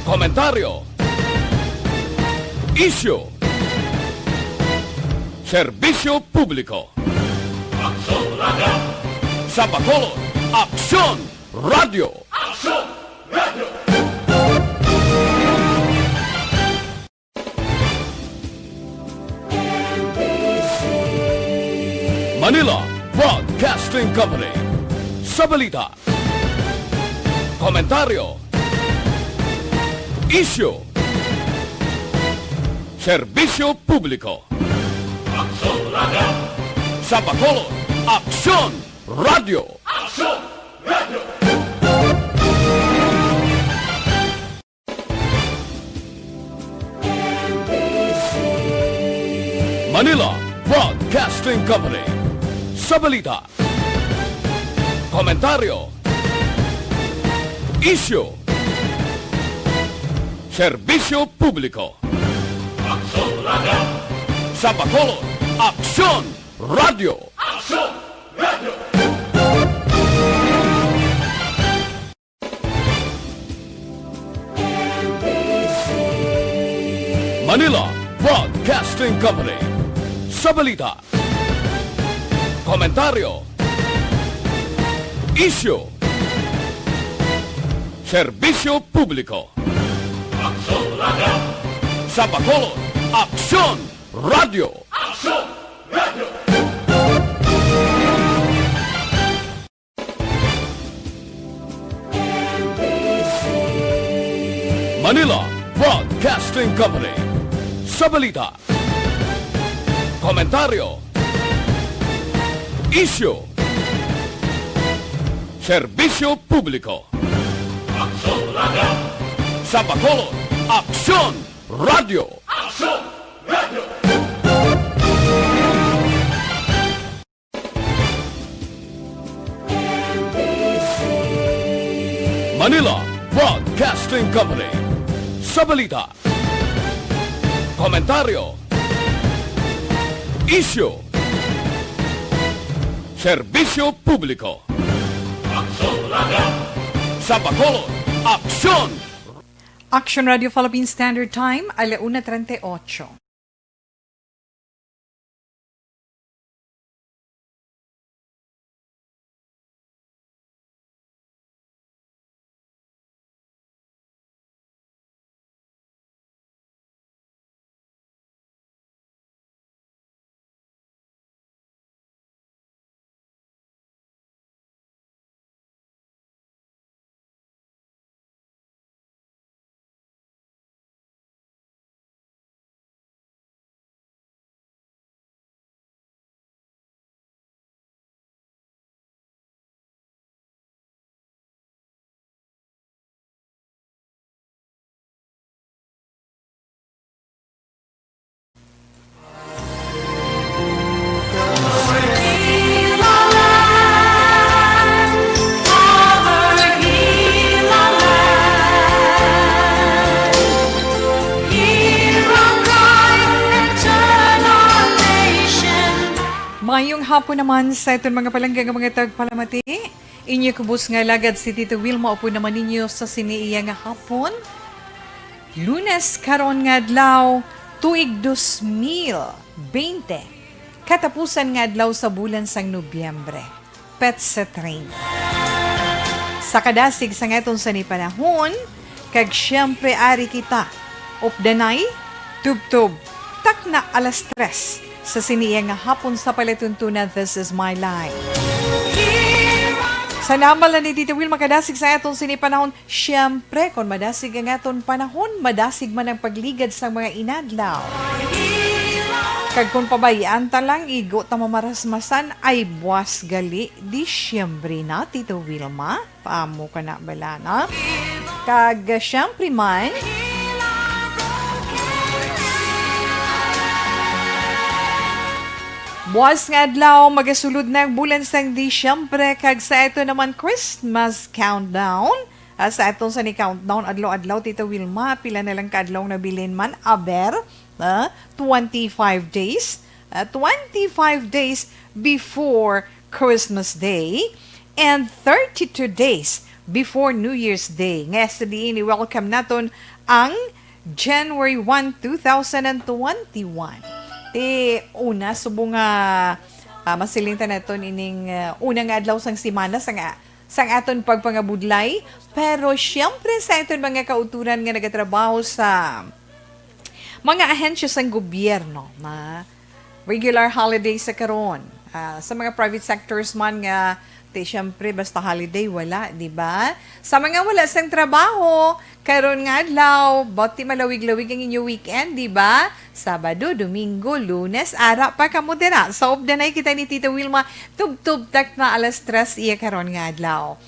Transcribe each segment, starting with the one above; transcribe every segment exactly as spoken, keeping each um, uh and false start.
Komentaryo. Isyu. Serbisyo publiko. Aksyon Radio. Sa Bacolod, Aksyon Radio. Aksyon Radio. Manila Broadcasting Company. Sa balita, komentaryo, isyu, serbisyo publiko. Aksyon Radio. Sa Bacolod, Aksyon Radio. Aksyon Radio. Manila Broadcasting Company. Sa balita, komentaryo, isyu, serbisyo publiko. Aksyon Radio. Sa Bacolod, Aksyon Radio. Aksyon Radio. Manila Broadcasting Company. Sa balita, komentaryo, isyu, serbisyo publiko. Aksyon Radio. Sa Bacolod, Aksyon Radio. Aksyon Radio. Manila Broadcasting Company. Sa balita, komentaryo, isyu, serbisyo publiko. Aksyon Radio. Sa Bacolod, Aksyon Radio. Aksyon Radio. Manila Broadcasting Company. Sa balita, komentaryo, isyu, serbisyo publiko. Aksyon Radio. Sa Bacolod, Aksyon. Action Radio Philippine Standard Time, ala una treinta y ocho. Maayong hapon naman sa aton mga palangga nga mga tagpalamati. Inyo kubos nga alagad si Tito Wilma, upod naman ninyo sa sini iya nga hapon. Lunes karon nga adlaw, tuig dos mil bente, katapusan nga adlaw sa bulan sang Nobyembre. Petsa treinta. Sa kadasig sang aton sini panahon, kag siyempre ari kita, updanay, tubtob, takna alas tres sa sini iya nga hapon sa palatuntunan, This Is My Life. Sa nambal na ni Tito Will, makadasig sa aton sini panahon, siyempre, kon madasig ang aton panahon, madasig man ang pagligad sang mga inadlaw. Kag kon pabayaan ta lang, igo ta mamarasmasan, ay buas gali, Disyembre na, Tito Wilma. Paamo ka na bala, no? Kag, ah, siyempre man, buas nga adlaw, magasulod na ang bulan sang Disyembre, kag sa ato naman Christmas countdown. Ah, sa aton sa ni countdown, adlaw-adlaw, Tita Wilma, pila na lang ka adlaw ang nabilin man? Aber, ah, twenty-five days. Ah, twenty-five days before Christmas Day and thirty-two days before New Year's Day. Nga sa diin, i-welcome naton ang January one, two thousand and twenty-one. Ti una subong nga ah, masiling ta naton ining ah, una nga adlaw sang semana sang, sang aton pagpangabudlay. Pero siyempre sa aton mga kauturan nga nagatrabaho sa mga ahensya sang gobyerno, na regular holiday sa karon. Ah, sa mga private sectors man nga, ti, siyempre, basta holiday, wala, di ba? Sa mga wala sang trabaho, karon nga adlaw, bati malawig-lawig ang inyo weekend, di ba? Sabado, Domingo, Lunes, ara pa kamo dira. Sa updanay kita ni Tita Wilma, tubtob tak na alas tres iya karon nga adlaw.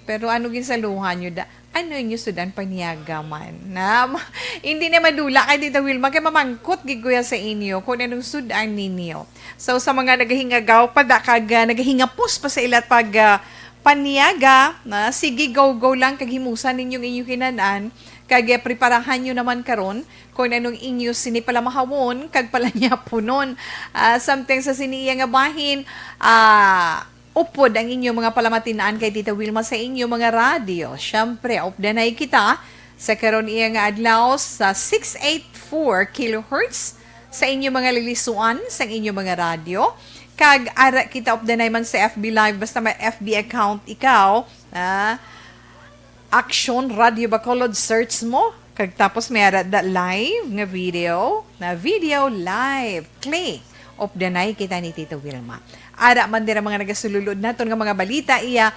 Pero ano ginsaluhan nyo da? Ano inyo sudan paniaga man? Na, hindi na madula kay Tita Wilma, kay mamangkot gid ko ya sa inyo kung anong sudan ninyo. So, sa mga nagahingagaw pa da, kag ah, nagahingapos pa sa ilat pag ah, paniaga, na sige, go, go lang, kag himusan ninyong inyong kinanan, kag ah, preparahan nyo naman karon kung anong inyo sini palamahawon kag palanyapunon. Ah, samtang sa sini iya nga bahin, ah, upod ang inyo mga palamatinan kay Tita Wilma sa inyo mga radyo. Siyempre, updanay kita sa karon iya nga adlaw sa six eight four kilohertz sa inyo mga lilisuan, sa inyo mga radyo. Kag ara kita updanay man sa F B Live, basta may F B account ikaw, ah, Action Radio Bacolod, search mo. Kag tapos may ara da live nga video, na video live. Click. Updanay kita ni Tita Wilma. Ara man dira mga nagasululod naton nga mga balita iya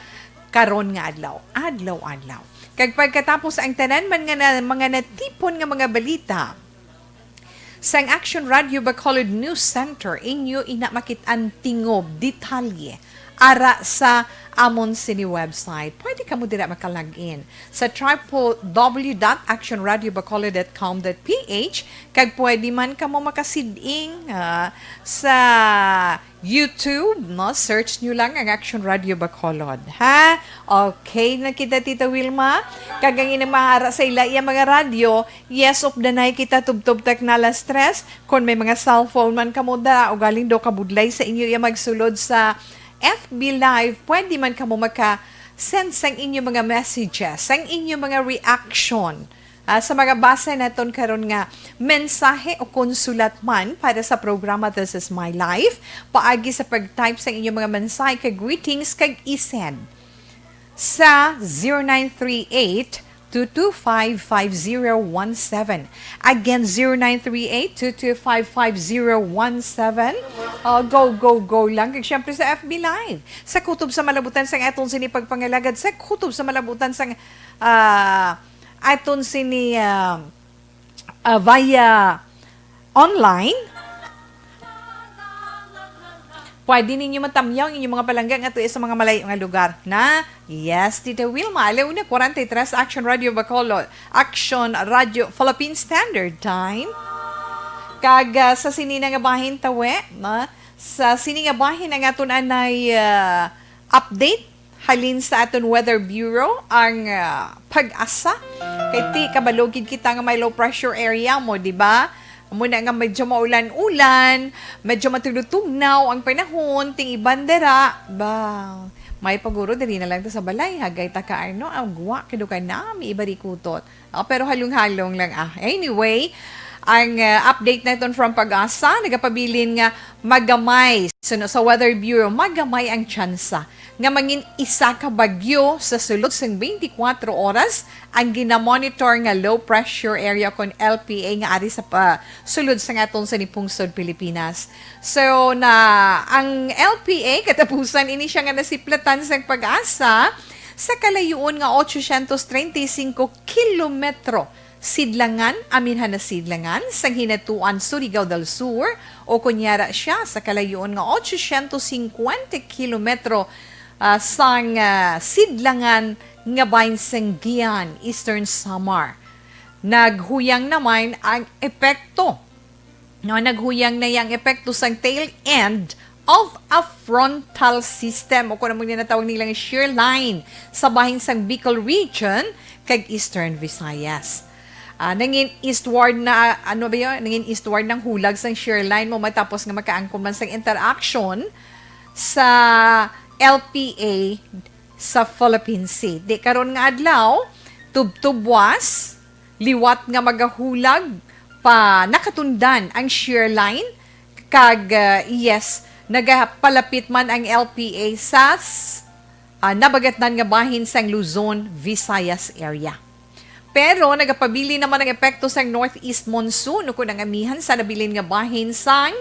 karon nga adlaw. Adlaw-adlaw. Kag pagkatapos ang tanan man nga na, mga natipon nga mga balita, sang Action Radio Bacolod News Center, inyo ina makit-an tingob, detalye, ara sa amon sini website. Pwede kamo dira maka-log in sa triple W dot action radio bacolod dot com dot P H, kag pwede man kamo makasiding ah, sa YouTube, no? Search nyo lang ang Action Radio Bacolod, ha? Okay na kita, Tita Wilma. Kag ang inang mga ara sa ila, iya mga radyo, yes, updanay kita, tubtob tak na alas tres. Kung may mga cellphone man kamo da, ugaling daw kabudlay sa inyo iya magsulod sa F B Live, pwede man kamo maka-send sang inyo mga messages, sang inyo mga reaction. Ah, sa mga basa naton karon nga mensahe o konsulat man para sa programa This Is My Life, paagi sa pag-type sang inyong mga mensahe kag greetings kag i-send sa zero nine three eight, two two five, five zero one seven. Again, zero nine three eight, two two five, five zero one seven. Ah, go, go, go lang. Kag syempre sa F B Live. Sa kutob sa malabutan sang aton sini pagpangalagad, sa kutob sa malabutan sang ah, aton sini ah, ah, via online. Pwede ninyo matamyaw ang inyong mga palangga nga tuyo sa mga malayo nga lugar. Na, yes, Tita Wilma, alauna forty-three, Action Radio Bacolod, Action Radio Philippine Standard Time. Kag ah, sa sini na nga bahin tawe, na, sa sini nga bahin ang aton anay ah, update halin sa aton Weather Bureau, ang ah, PAGASA. Kay ti, kabalo gid kita nga may low pressure area mo, di ba? Amo na nga medyo maulan-ulan, medyo matugnaw-tugnaw ang panahon, ting iban dira, ba, may paguro diri na lang ta sa balay, hagay ta ka ano, ang guwa, kido ka na, may ibarikutot. Ah, pero halong-halong lang ah. Anyway, ang ah, update naton from PAGASA, nagapabilin nga magamay. So, no, sa Weather Bureau, magamay ang tsansa nga mangin isa ka bagyo sa sulod sang twenty-four oras ang ginamonitor nga low pressure area kon L P A nga ari sa pa, sulod sang aton sa pungsod Pilipinas. So, na ang L P A, katapusan ini siya nga nasiplatan sang PAGASA sa kalayuon nga eight hundred thirty-five kilometro sidlangan, aminhan na sidlangan, sang Hinatuan, Surigao del Sur, o kunyara siya sa kalayuon nga eight hundred fifty kilometro ah, sang ah, sidlangan nga bahin sang Guian, Eastern Samar. Naghuyang naman ang epekto. No, naghuyang na yang epekto sang tail end of a frontal system, o kung ano man yung natawag nilang shear line sa bahin sang Bicol region kag Eastern Visayas. Ah, nangin eastward na, ano ba yun? Nangin eastward ng hulag sang shear line mo matapos nga makaangkon man sang interaction sa L P A sa Philippine Sea. Di karon nga adlaw, tubtubwas, liwat nga magahulag pa nakatundan ang shear line, kag, ah, yes, nagapalapit man ang L P A sa s-, ah, nabagatnan nga bahin sang Luzon, Visayas area. Pero nagapabilin naman ang epekto sang northeast monsoon ukon ang amihan sa nabilin nga bahin sang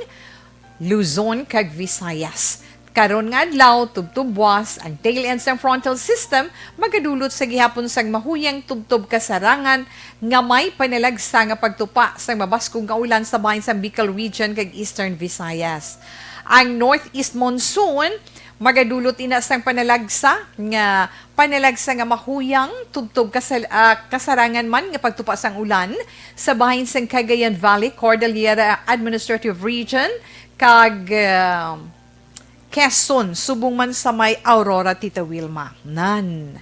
Luzon kag Visayas. Karon nga adlaw, tubtubwas ang tail end sang frontal system, magadulot sa gihapon sang mahuyang tubtob kasarangan nga may panalagsa nga pagtupa sang mabaskog nga ulan sa bahin sang Bicol Region kag Eastern Visayas. Ang northeast monsoon magadulot ina sang panalagsa nga panalagsa nga mahuyang tubtob kasal-, ah, kasarangan man nga pagtupa sang ulan sa bahin sang Cagayan Valley, Cordillera Administrative Region, kag, ah, Quezon, subong man sa may Aurora, Tita Wilma. Nan.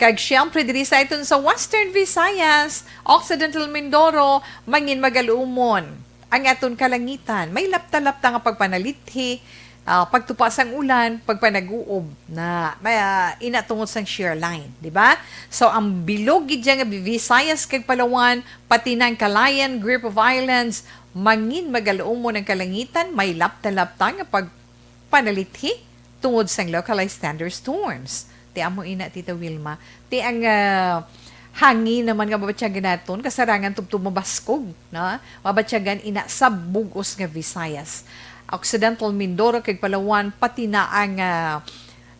Kag siyempre, diri sa iton sa Western Visayas, Occidental Mindoro, mangin magalumon ang aton kalangitan. May lapta-lapta nga pagpanalithi, ah, pagtupa sang ulan, pagpanaguob na, may, ah, ina tungod sang shear line, di ba? So, ang bilog gid dyan nga Visayas kag Palawan, pati na ang Calayan Group of Islands, mangin magalumon ang kalangitan, may lapta-lapta nga pagpanalithi tungod sang localized thunderstorms. Ti amo ina, Tita Wilma. Ti ang, ah, hangin naman nga mabatyagan naton, kasarangan tubtob mabaskog, no? Mabatyagan ina sa bug-os nga Visayas. Occidental Mindoro kag Palawan, pati na ang, ah,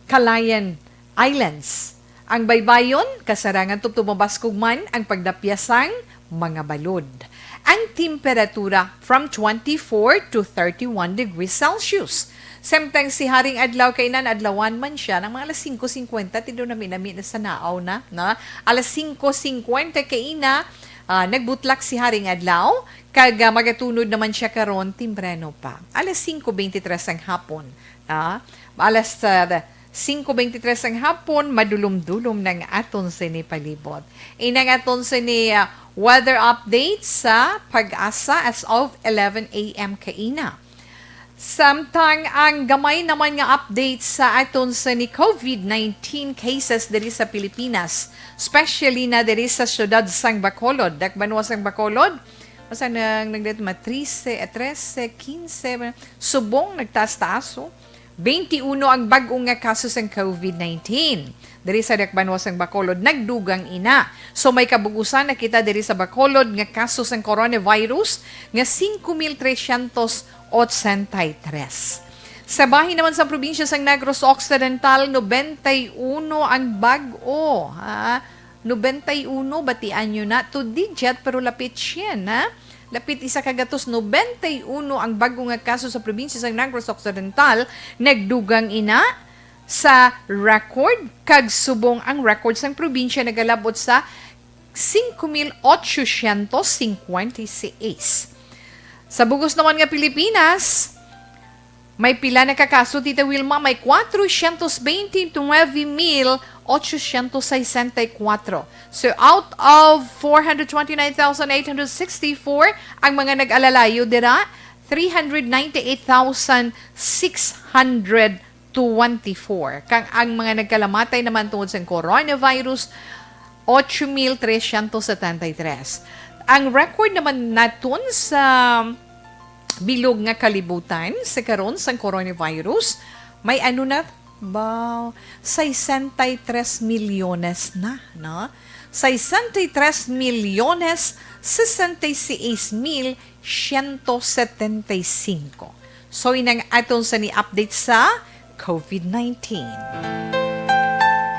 Calayan Islands. Ang baybayon, kasarangan tubtob mabaskog man ang pagdapya sang mga balod. Ang temperatura from twenty-four to thirty-one degrees Celsius. Samtang si Haring Adlaw kay nan adlawan man siya ng mga alas singko singkwenta, tido nami-nami na sa naaw na, na. Alas singko singkwenta kay ina, ah, nagbutlak si Haring Adlaw, kag, ah, magatunod naman siya karon timprano pa. Alas singko beintitres ang hapon, ah, alas, ah, singko beintitres ang hapon, madulom-dulom ng aton sini palibot. Inang aton sini, ah, weather update sa Pag-asa as of eleven a m kaina. Samtang ang gamay naman nga update sa aton sa ni covid nineteen cases diri sa Pilipinas, especially na diri sa siyudad sang Bacolod, dakbanwa sang Bacolod, basta nang nagdit ma trese, eh, trese, kinse, subong nagtaas-taas, oh. Bente uno ang bag-o nga kaso sang covid nineteen diri sa dakbanwa sang Bacolod, nagdugang ina. So, may kabugusan na kita diri sa Bacolod nga kaso sang coronavirus nga singko mil tresyentos otsenta y tres. Sa bahin naman sa probinsya sang Negros Occidental, nobenta y uno ang bag-o, ha? Nobenta y uno, batian nyo na, two digit, pero lapit siyam, ha? Lapit isa ka gatos, nobenta y uno ang bag-o nga kaso sa probinsya sang Negros Occidental, nagdugang ina sa record, kag subong ang record sang probinsya nagalabot sa singko mil otsosyentos singkwenta y seis. Sa bugos naman nga Pilipinas, may pila na ka kaso, Tita Wilma? May cuatrocientos veintinueve mil ochocientos sesenta y cuatro. So, out of four hundred twenty-nine thousand eight hundred sixty-four, ang mga nag-alalayo dira, three hundred ninety-eight thousand six hundred twenty-four. Kang ang mga nagkalamatay naman tungod sa coronavirus, ocho mil tresyentos setenta y tres. Ang record naman naton sa bilog nga kalibutan sa karon sang coronavirus, may ano na ba, sesenta y tres milyones na, no? Sesenta y tres milyones sesenta y seis mil ciento setenta y cinco. So, inang aton sa ni update sa covid nineteen.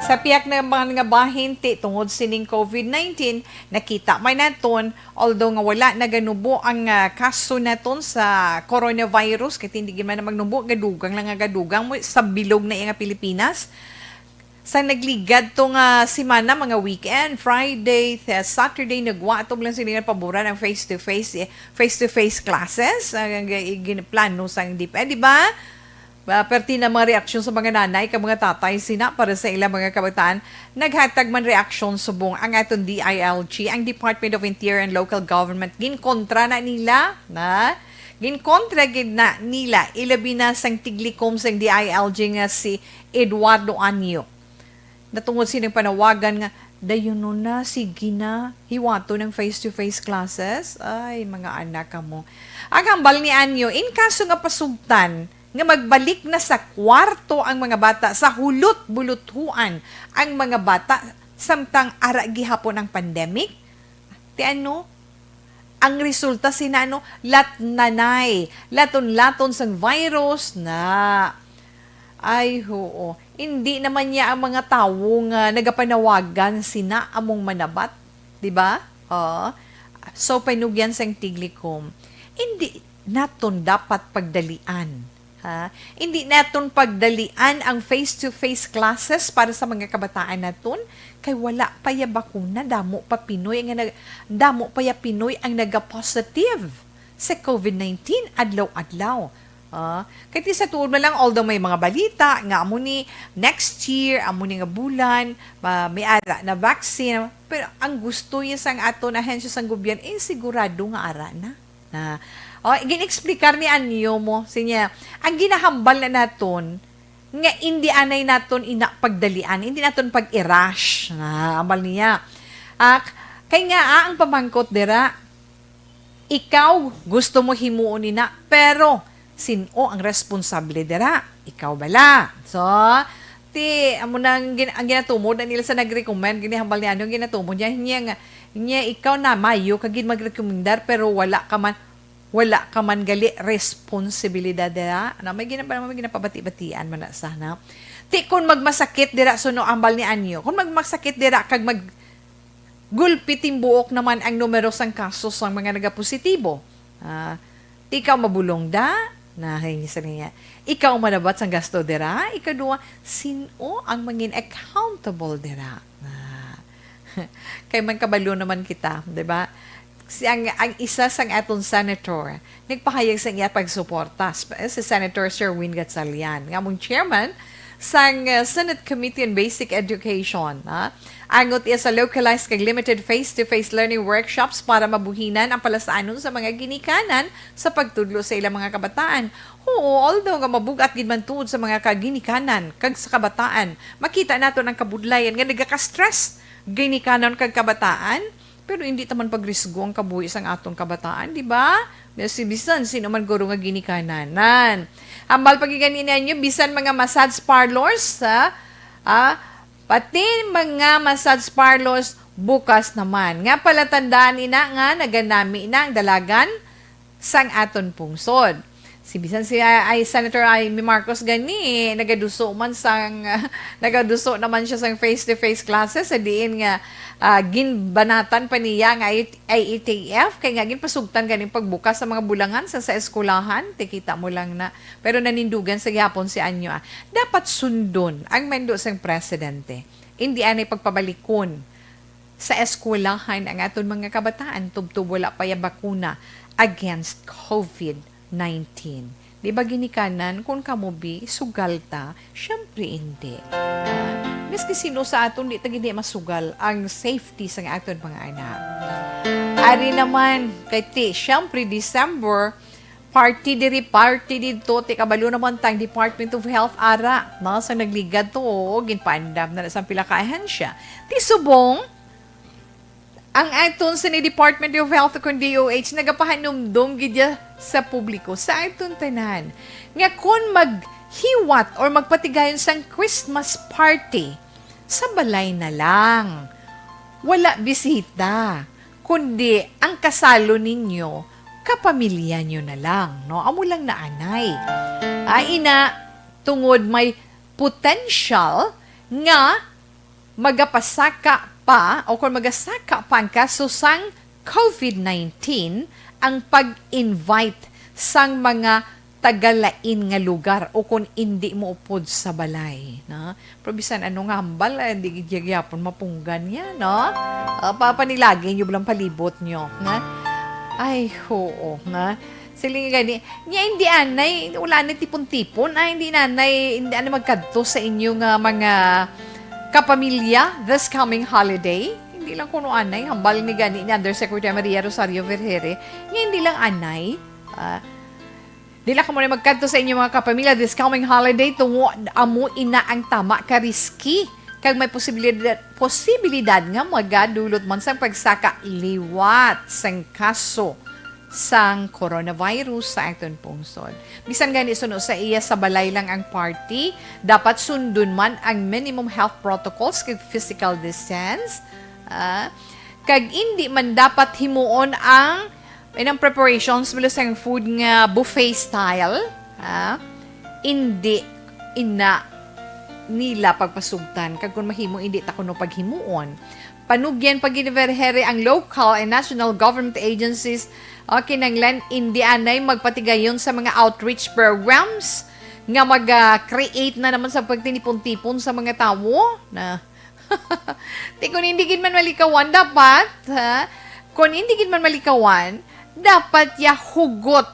Sa pihak naman nga bahin, ti, tungod sining covid nineteen, nakita man naton, although nga wala naganubo ang, ah, kaso naton sa coronavirus, kay hindi man na magnubo, gadugang lang nga gadugang mo sa bilog na iya nga Pilipinas. Sa nagligad to nga semana, mga weekend, Friday, th-, Saturday, nagwa to lang sila paboran ang face-to-face, eh, face-to-face classes, ang, ang, ang ginaplano sang DepEd, di ba? Ah, perti na mga reaksyon sa mga nanay kag mga tatay sina para sa ilang mga kabataan. Naghatag man reaksyon subong ang aton D I L G, ang Department of Interior and Local Government. Ginkontra na nila, na? Ginkontra gid na nila, ilabi na sang tiglikom sang D I L G nga si Eduardo Anyo. natungod sining panawagan nga, "Dayon na, sige na, hiwaton ang face-to-face classes." Ay, mga anak kamo. Ang hambal ni Anyo, in kaso nga pasugtan nga magbalik na sa kwarto ang mga bata, sa hulot-buluthuan ang mga bata, samtang ara gihapon ang pandemic, ti ano, ang resulta sina, ano, latnanay, laton-laton sang virus na. Ay, oo. Hindi naman niya ang mga tawo nga nagapanawagan sina among manabat, di ba? Oo. So, painugyan sang Tiglikom, hindi naton dapat pagdalian, ha? Hindi naton pagdalian ang face-to-face classes para sa mga kabataan naton, kay wala pa ya bakuna, damo pa Pinoy nga nag-, damo pa ya Pinoy ang naga-positive sa covid nineteen adlaw-adlaw. Ah, kay ti sa tuod man lang, although may mga balita nga amo ni next year, amo ni nga bulan, ma-, may ara na vaccine, pero ang gusto niya sang aton ahensya sang gobyerno, eh, sigurado nga ara na. Na, oh, gin-explicar ni Anyo mo, sinya, ang ginahambal na naton, nga indi anay naton ina pagdalian, indi naton pag-i-rush, na hambal niya. Ah, kay nga, ah, ang pamangkot dira, ikaw gusto mo himuon ina, pero sin-o ang responsable dira? Ikaw bala? So, ti, amo na ang gin-, ang ginatumod na nila sa nag-recommend, ginihambal ni ano, ang ginatumod niya, niya nga, niya ikaw na mayo ka gid magrekomendar, pero wala ka man, wala ka man gali responsibilidad dira. Ano, may ginapa-, may ginapabati-batian man na sana. Ti, kung magmasakit dira, suno, ambal ni Anyo, kung magmasakit dira, kag mag-, gulpi timbuok naman ang numero sang kaso sang mga nagapositibo. Ah, ti ikaw mabulong da? Na, hay, sa niya. Ikaw manabat sang gasto dira? Ikaduha, sin-o ang mangin accountable dira? Na, kay man kabalo naman kita, di ba? Si ang, ang isa sang aton senator, nagpahayag sa iya pagsuporta, sp-, si Senator Sherwin Gatchalian, nga among chairman sang, uh, Senate Committee on Basic Education, ha? Angot iya sa localized kag limited face-to-face learning workshops para mabuhinan ang palasaanon sa mga ginikanan sa pagtudlo sa ilang mga kabataan. Oo, although nga mabugat gid man tuod sa mga kaginikanan kag sa kabataan, makita naton ang kabudlayan nga nagaka-stress ginikanan kag kabataan. Pero hindi ta man pagrisgo ang kabuhi sang aton kabataan, di ba? Si bisan sino man guro nga ginikanan. Nan. Hambal pa gid gani ninyo, bisan mga massage parlors, ha? Ah, pati mga massage parlors bukas naman. Nga palatandaan ina nga naganami na ang dalagan sang aton pungsod. Si bisan si, ay, Senator Imee Marcos gani, nagaduso man sang, nagaduso naman siya sang face-to-face classes, sa diin nga, ah, ginbanatan pa niya nga I E T F, kay nga ginpasugtan ganing pagbukas sa mga bulangan sa, sa eskwelahan, ti kita mo lang na. Pero nanindugan sa gihapon si Anyo, ah. Dapat sundon ang mendo sang presidente. Indi anay pagpabalikon sa eskwelahan ang aton mga kabataan tubtob wala pa ya bakuna against covid nineteen. Di ba ginikanan, kung kamo bi, sugal ta? Siyempre, hindi. Ah, maski sino sa aton, di ta gid masugal ang safety sang aton mga anak. Ari naman, kay ti, siyempre, December, party diri, party didto, ti kabalo naman tang Department of Health ara, no? Sa nagligad to, oo, ginpaandam na na sang pila ka ahensya. Ti subong, ang aton sini Department of Health, kun D O H, nagapahanumdom gid ya sa publiko, sa aton tanan, nga kon maghiwat or magpatigayon sang Christmas party sa balay na lang, wala bisita, kundi ang kasalo ninyo, kapamilya nyo na lang, no? Amo lang na anay. Ay, ina, tungod may potential nga magapasaka pa o kung magasaka pa ang kaso sang covid nineteen, ang pag-invite sang mga taga-lain nga lugar o kung indi mo upod sa balay, no? Pero bisan ano nga hambal, eh, di gid gyapon mapunggan niya, no? Ah, papanilagi nyo lang palibot nyo, na? Ay, oo, na? Siling gani, niya hindi anay, wala na tipon-tipon, ah, hindi na anay, hindi anay magkadto sa inyo nga mga kapamilya this coming holiday. Hindi lang kuno anay, hambal ni gani ni Undersecretary Maria Rosario Vergere, niya hindi lang anay, ah, di lang kamo na magkadto sa inyo mga kapamilya this coming holiday, tungo amo ina ang tama ka risky Kag may posibilidad, posibilidad nga magadulot man sang pagsaka liwat sang kaso sang coronavirus sa aton pungsod. Bisan gani suno sa iya sa balay lang ang party, dapat sundon man ang minimum health protocols kag physical distance. Ah, kag indi man dapat himuon ang, inang preparations mula sa food nga buffet style. Ah, indi ina nila pagpasugtan, kag kung mahimo, indi ta kuno paghimuon. Panugyan pa gid ni Vergeire ang local and national government agencies, ah, kinahanglan indi anay magpatigayon sa mga outreach programs nga mag-create na naman sa pagtinipon-tipon sa mga tawo na. Ti, kung hindi gid man malikawan, dapat, ha? Kung hindi gid man malikawan, dapat ya hugot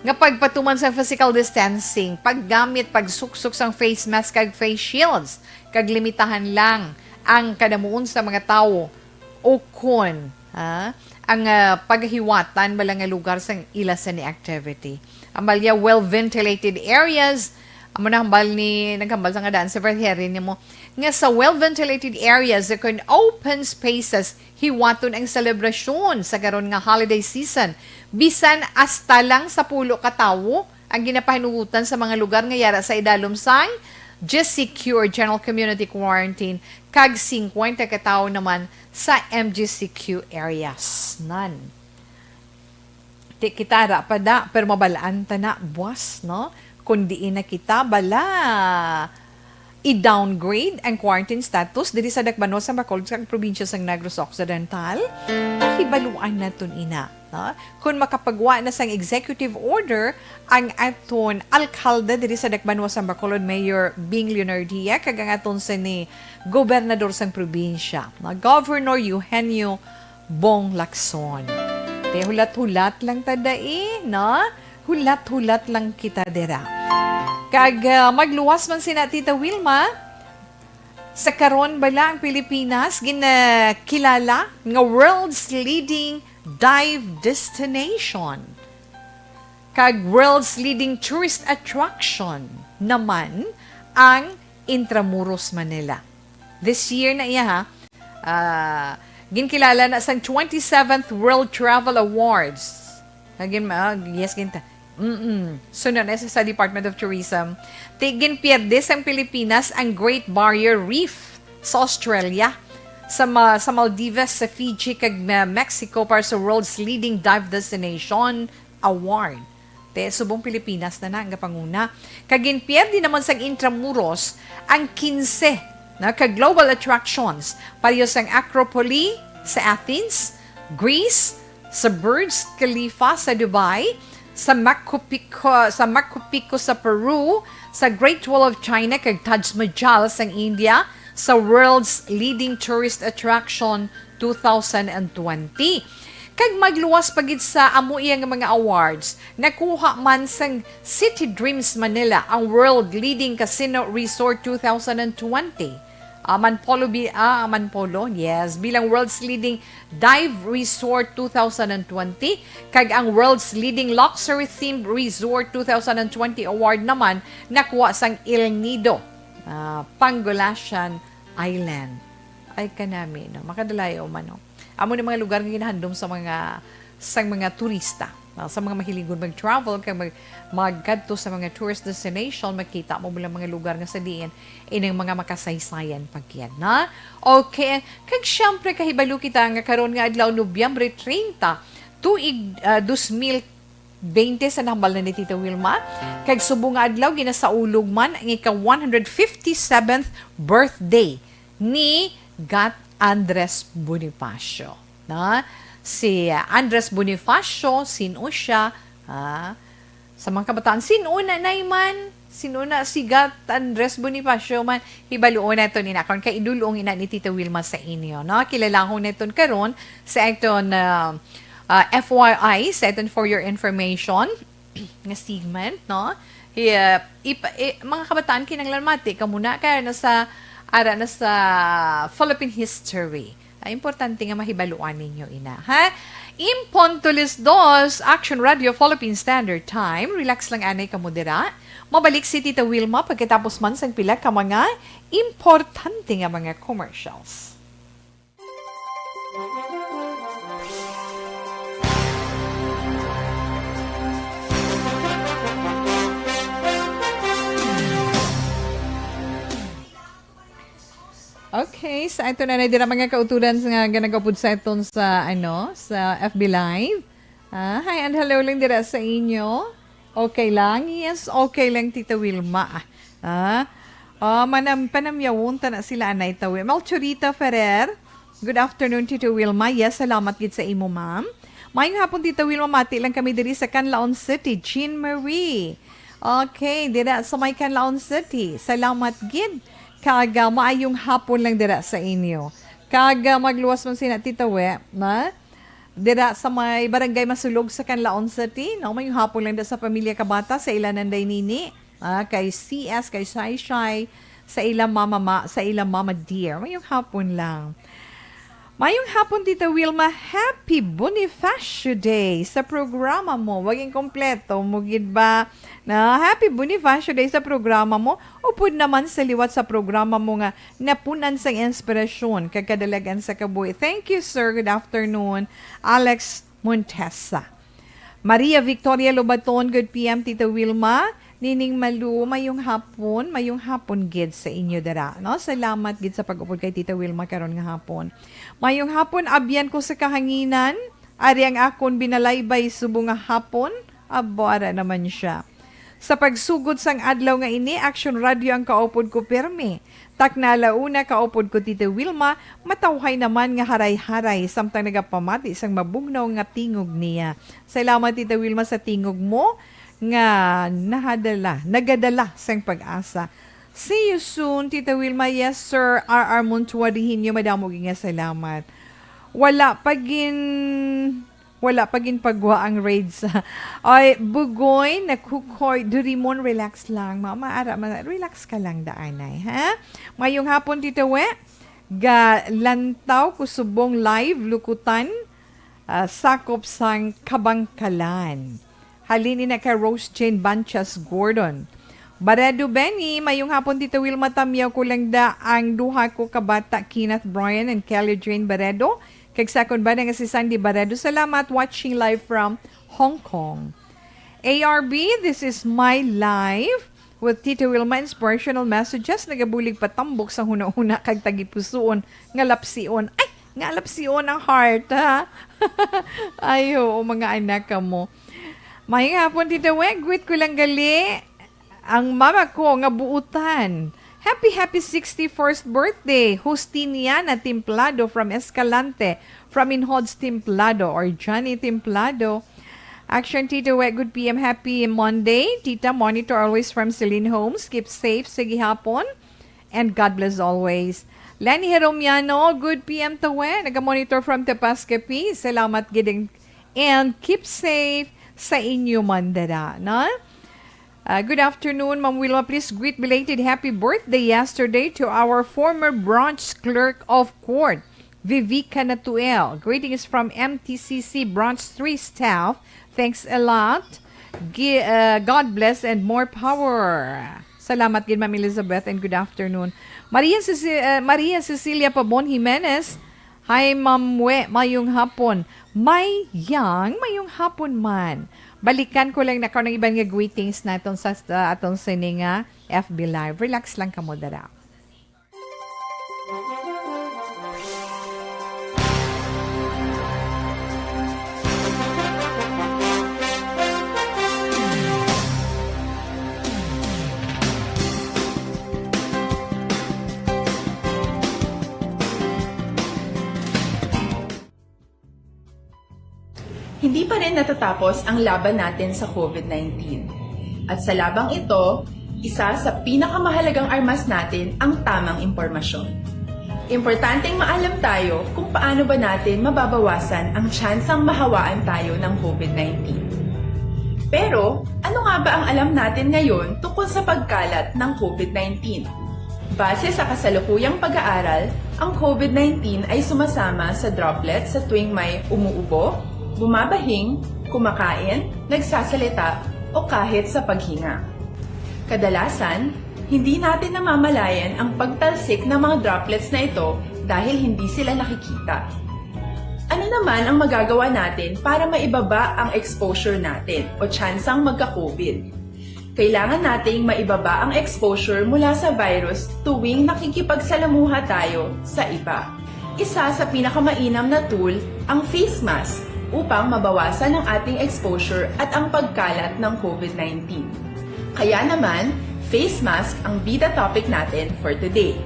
nga pagpatuman sa physical distancing, paggamit, pagsuksok sang face mask kag face shields, kag limitahan lang ang kadamuon sa mga tawo ukon, ha, ang, ah, pagahiwatan bala nga lugar sang ila sini activity. Ang balya well-ventilated areas, amo na hambal ni, naghambal sa nga daan si Vergeire nimo, nga sa well-ventilated areas, kun open spaces, hiwaton ang selebrasyon sa karon nga holiday season. Bisan hasta lang sa pulo ka tawo ang ginapahinugutan sa mga lugar nga yara sa idalom sang G C Q or General Community Quarantine, kag singkwenta ka tawo naman sa M G C Q areas. Nan. Ti kita ra pa da, pero mabalaan ta na, buwas, no? Kung diin na kita, bala, i-downgrade ang quarantine status diri sa Dakbanuan sang Bacolod kag probinsya sang Negros Occidental, pahibaluan naton ina, no? Kung makapagwa na sang executive order ang aton alkalde diri sa Dakbanuan sang Bacolod, Mayor Bing Leonardia, kag ang aton sini gobernador sang probinsya, no? Governor Eugenio Bong Lacson. Te, hulat-hulat lang ta dai, no? Hulat-hulat lang kita dira. Kag, ah, magluwas man sina Tita Wilma, sa karon bala ang Pilipinas ginakilala nga world's leading dive destination kag world's leading tourist attraction naman ang Intramuros, Manila. This year na iya, ha? Ah, ginkilala na sang twenty-seventh World Travel Awards. Again, ah, yes, ginta. Mm-mm. Sunod na sa, sa Department of Tourism. Ti ginpierde sang Pilipinas ang Great Barrier Reef sa Australia, sa Ma-, sa Maldives, sa Fiji, kag Ma-, Mexico para sa world's leading dive destination award. Te, subong Pilipinas na na ang gapanguna. Kag ginpierde naman sang Intramuros ang quince na ka global attractions, pareho sang Acropolis sa Athens, Greece, sa Burj Khalifa sa Dubai, sa Machu Picchu, sa Machu Picchu sa Peru, sa Great Wall of China kag Taj Mahal sa India, sa world's leading tourist attraction two thousand and twenty. Kag magluwas pa gid sa amo iya nga mga awards, nakuha man sang City Dreams Manila ang World Leading Casino Resort two thousand and twenty. Ah, Manpolo bi-, ah, Manpolo, yes, bilang World's Leading Dive Resort two thousand and twenty, kag ang World's Leading Luxury Themed Resort two thousand and twenty award naman nakuha sang El Nido, ah, Panglasian Island. Ay, kanami, no? Makadalayo man, no? Amo ni mga lugar nga ginahandom sa mga, sa mga turista, no? Sa mga mahiligon mag-travel, kag mag-, magkadto sa mga tourist destination, makita mo lang mga lugar nga sa diin ining mga makasaysayan pa gid, no? Okay, kag syempre, kahibalo kita nga karon nga adlaw, Nobyembre treinta, tuig, ah, dos mil bente sa nahambal na ni Tita Wilma, kag subong nga adlaw, ginasaulog man ang ika one hundred fifty-seventh birthday ni Gat Andres Bonifacio, na si Andres Bonifacio, sin-o siya, ha? Sa mga kabataan, sin-o na nay man, sin-o na si Gat Andres Bonifacio man, hibaluon naton ina karon kay idulong ina ni Tita Wilma sa inyo, no? Kilalahon naton karon sa aton, ah, ah, F Y I, sa aton for your information nga segment, no? Hi-, ah, ipa-, eh, mga kabataan, kinahanglan mati kamo na kay ara na sa, ara na sa Philippine history. Ah, importante nga mahibaluan ninyo ina, ha? Impontulis dos, Action Radio Philippine Standard Time. Relax lang anay kamo dira. Mabalik si Tita Wilma pagkatapos man sang pila ka mga importante nga mga commercials. Okay, sa ato na na dira mga kauturan nga, nga nagapod sa aton sa, ano, sa F B Live. Ah, hi and hello lang dira sa inyo. Okay lang? Yes, okay lang, Tita Wilma. Ah, oh, manam, panamyawon ta na sila, anay tawi. Malchurita Ferrer, good afternoon, Tita Wilma. Yes, salamat gid sa imo, ma'am. Mayong hapon, Tita Wilma. Mati lang kami diri sa Canlaon City, Jean Marie. Okay, dira sa may Canlaon City. Salamat gid. Kag, ah, maayong hapon lang dira sa inyo. Kag, ah, magluwas man sina Tita We, na? Dira sa may Barangay Masulog sa Canlaon City, no? Mayong hapon lang da sa pamilya Kabata, sa ila Nanday Nini, ah, kay C S, kay Shai Shai, sa ila Mama Ma, sa ila Mama Dear. Mayong hapon lang. Mayong hapon, Tita Wilma. Happy Bonifacio Day sa programa mo. Waging kompleto mo gid ba? Na, Happy Bonifacio Day sa programa mo. Upod naman sa liwat sa programa mo nga napunan sang inspirasyon kag kadalagan sa kabuhi. Thank you, sir. Good afternoon, Alex Montesa. Maria Victoria Lobaton, good P M, Tita Wilma. Nining Malu, mayong hapon, mayong hapon gid sa inyo dira, no? Salamat gid sa pag-upod kay Tita Wilma karon nga hapon. Mayong hapon, abyan ko sa kahanginan. Ari ang akon binalaybay subong nga hapon. Abo, ara naman siya. Sa pagsugod sang adlaw nga ini, Action Radio ang kaupod ko pirmi. Takna alauna kaupod ko, Tita Wilma, matawhay naman nga haray-haray samtang nagapamati sang mabugnaw nga tingog niya. Salamat, Tita Wilma, sa tingog mo nga nahadala, nagadala sang pag-asa. See you soon, Tita Wilma. Yes, sir. R R Montuarihinyo, madamo gid nga salamat. Wala pa gin, wala pa gin pagwa ang raids. Ay, Bugoy, Nakukoy, Durimon, relax lang. Mama, ara, ma-, relax ka lang, daanay, ha? Mayong hapon, Tita We. Ga lantaw ko subong live, Lukutan, ah, sakop sang Kabangkalan. Halin ina kay Rose Jane Banchas Gordon. Baredo Benny, mayong hapon, Tita Wilma. Tamyaw ko lang da ang duha ko ka bata, Kenneth Brian and Kelly Jane Baredo. Kag sa akon bana nga si Sandy Baredo. Salamat, watching live from Hong Kong. A R B, this is my life with Tita Wilma, inspirational messages, nagabulig patambok sa hunahuna kag tagipusoon nga lapsion. Ay, nga lapsion ang heart, ha? Ay, oo, mga anak ka mo. Mayong hapon, Tita We. Greet ko lang gali ang mama ko nga buutan. Happy, happy sixty-first birthday, Justiniana Templado from Escalante, from Inhods Templado or Johnny Templado. Action, Tita We, good P M, happy Monday. Tita, monitor always from Celine Homes. Keep safe sa gihapon. And God bless always. Lenny Heromiano, good P M, Tawe. Naga-monitor from Tepas, Capiz. Salamat gid, and keep safe sa inyo man dira, no? Uh, good afternoon, Ma'am Wilma. Please greet belated happy birthday yesterday to our former branch clerk of court, Vivica Natuel. Greetings from M T C C Branch three staff. Thanks a lot. Gi-, uh, God bless and more power. Salamat gid, Ma'am Elizabeth, and good afternoon. Maria Ceci-, uh, Maria Cecilia Pabon Jimenez. Hi, Ma'am We. Mayong hapon. May yang, mayong hapon man. Balikan ko lang na karon ang iban nga greetings naton sa, sa aton sini nga F B Live. Relax lang kamo dira. Hindi pa rin natatapos ang laban natin sa COVID nineteen. At sa labang ito, isa sa pinakamahalagang armas natin ang tamang impormasyon. Importanteng maalam tayo kung paano ba natin mababawasan ang tsansang mahawaan tayo ng COVID nineteen. Pero, ano nga ba ang alam natin ngayon tungkol sa pagkalat ng COVID nineteen? Base sa kasalukuyang pag-aaral, ang COVID nineteen ay sumasama sa droplets sa tuwing may umuubo, bumabahing, kumakain, nagsasalita, o kahit sa paghinga. Kadalasan, hindi natin namamalayan ang pagtalsik ng mga droplets na ito dahil hindi sila nakikita. Ano naman ang magagawa natin para maibaba ang exposure natin o tsansang magka-COVID? Kailangan nating maibaba ang exposure mula sa virus tuwing nakikipagsalamuha tayo sa iba. Isa sa pinakamainam na tool ang face mask upang mabawasan ang ating exposure at ang pagkalat ng COVID nineteen. Kaya naman, face mask ang bida topic natin for today.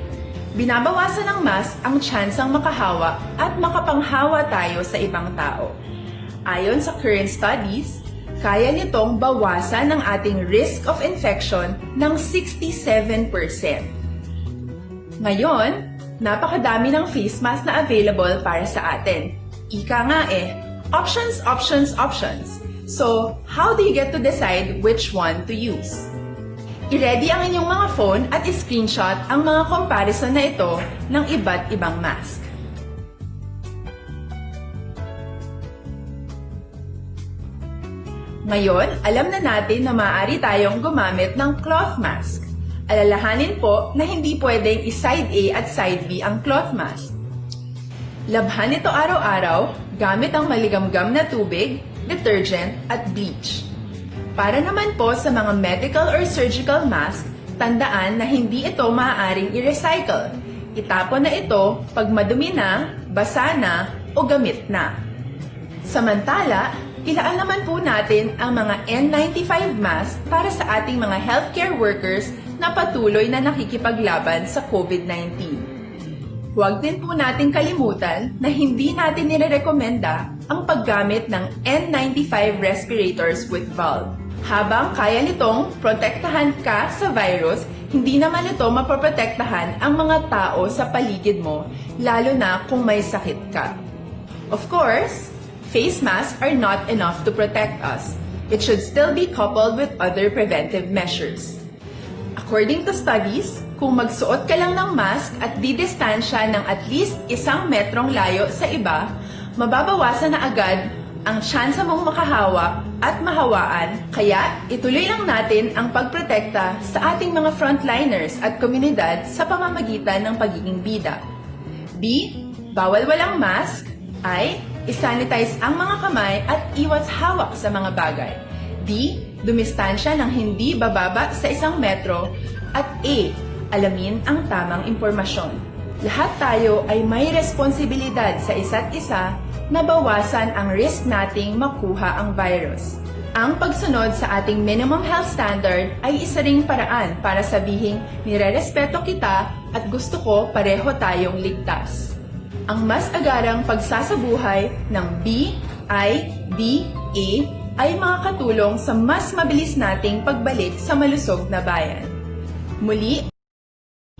Binabawasan ng mask ang tsansang makahawa at makapanghawa tayo sa ibang tao. Ayon sa current studies, kaya nitong bawasan ang ating risk of infection ng sixty-seven percent. Ngayon, napakadami ng face mask na available para sa atin. Ika nga eh, options, options, options. So, how do you get to decide which one to use? I-ready ang inyong mga phone at i-screenshot ang mga comparison na ito ng iba't ibang mask. Ngayon, alam na natin na maaari tayong gumamit ng cloth mask. Alalahanin po na hindi pwedeng i-side A at side B ang cloth mask. Labhan ito araw-araw gamit ang maligamgam na tubig, detergent, at bleach. Para naman po sa mga medical or surgical mask, tandaan na hindi ito maaaring i-recycle. Itapon na ito pag madumi na, basa na, o gamit na. Samantala, ilaan naman po natin ang mga N ninety-five mask para sa ating mga healthcare workers na patuloy na nakikipaglaban sa COVID nineteen. Huwag din po nating kalimutan na hindi natin nirerekomenda ang paggamit ng N ninety-five respirators with valve. Habang kaya nitong protektahan ka sa virus, hindi naman ito mapoprotektahan ang mga tao sa paligid mo, lalo na kung may sakit ka. Of course, face masks are not enough to protect us. It should still be coupled with other preventive measures. According to studies, kung magsuot ka lang ng mask at didistansya ng at least isang metrong layo sa iba, mababawasan na agad ang tsansa mong makahawa at mahawaan. Kaya, ituloy lang natin ang pagprotekta sa ating mga frontliners at komunidad sa pamamagitan ng pagiging bida. B, bawal walang mask. I, isanitize ang mga kamay at iwas hawak sa mga bagay. D, dumistansya ng hindi bababa sa isang metro. At E, alamin ang tamang impormasyon. Lahat tayo ay may responsibilidad sa isa't isa na bawasan ang risk nating makuha ang virus. Ang pagsunod sa ating minimum health standard ay isa ring paraan para sabihing nirerespeto kita at gusto ko pareho tayong ligtas. Ang mas agarang pagsasabuhay ng B I B A ay makakatulong sa mas mabilis nating pagbalik sa malusog na bayan. Muli,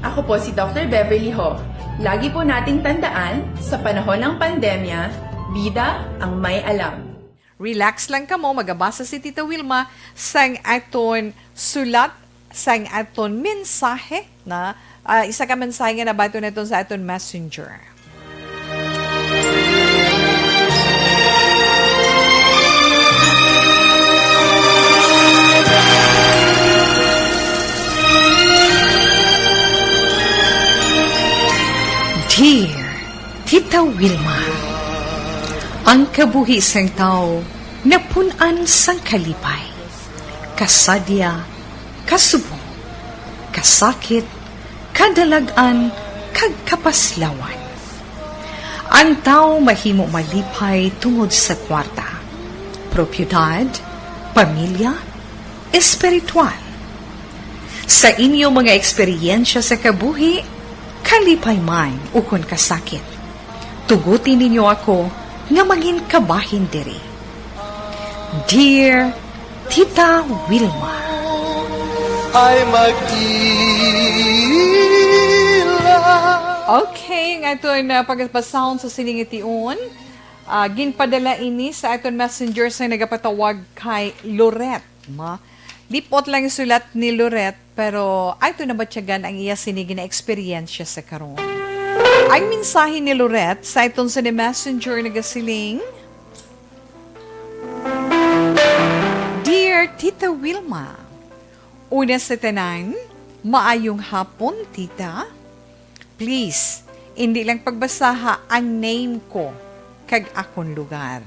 ako po si Doctor Beverly Ho. Lagi po nating tandaan, sa panahon ng pandemya, bida ang may alam. Relax lang kamo, magabasa si Tita Wilma sang aton sulat, sang aton mensahe na, ah, isa ka mensahe nga nabaton naton sa aton messenger. Dear Tita Wilma, ang kabuhi sang tawo napun-an sang kalipay, kasadya, kasubong, kasakit, kadalag-an, kag kapaslawan. Ang tawo mahimo malipay tungod sa kwarta, propiedad, pamilya, espiritual. Sa inyo mga eksperyensya sa kabuhi, kalipay man ukon kasakit, tuguti ninyo ako nga mangin kabahin diri. Dear Tita Wilma. Ay mag-ila. Okay, ang aton, ah, pagpasound sa sining tion. Ah, ginpadala ini sa aton messenger sa nagapatawag kay Loret. Ma, lipot lang yung sulat ni Loret. Pero ato na batyagan ang iya sini ginaeksperyensya sa karon. Ang mensahe ni Lorette sa aton sa ni Messenger nagasiling, "Dear Tita Wilma, una sa tanan, maayong hapon, Tita. Please, indi lang pagbasaha ang name ko kag akon lugar.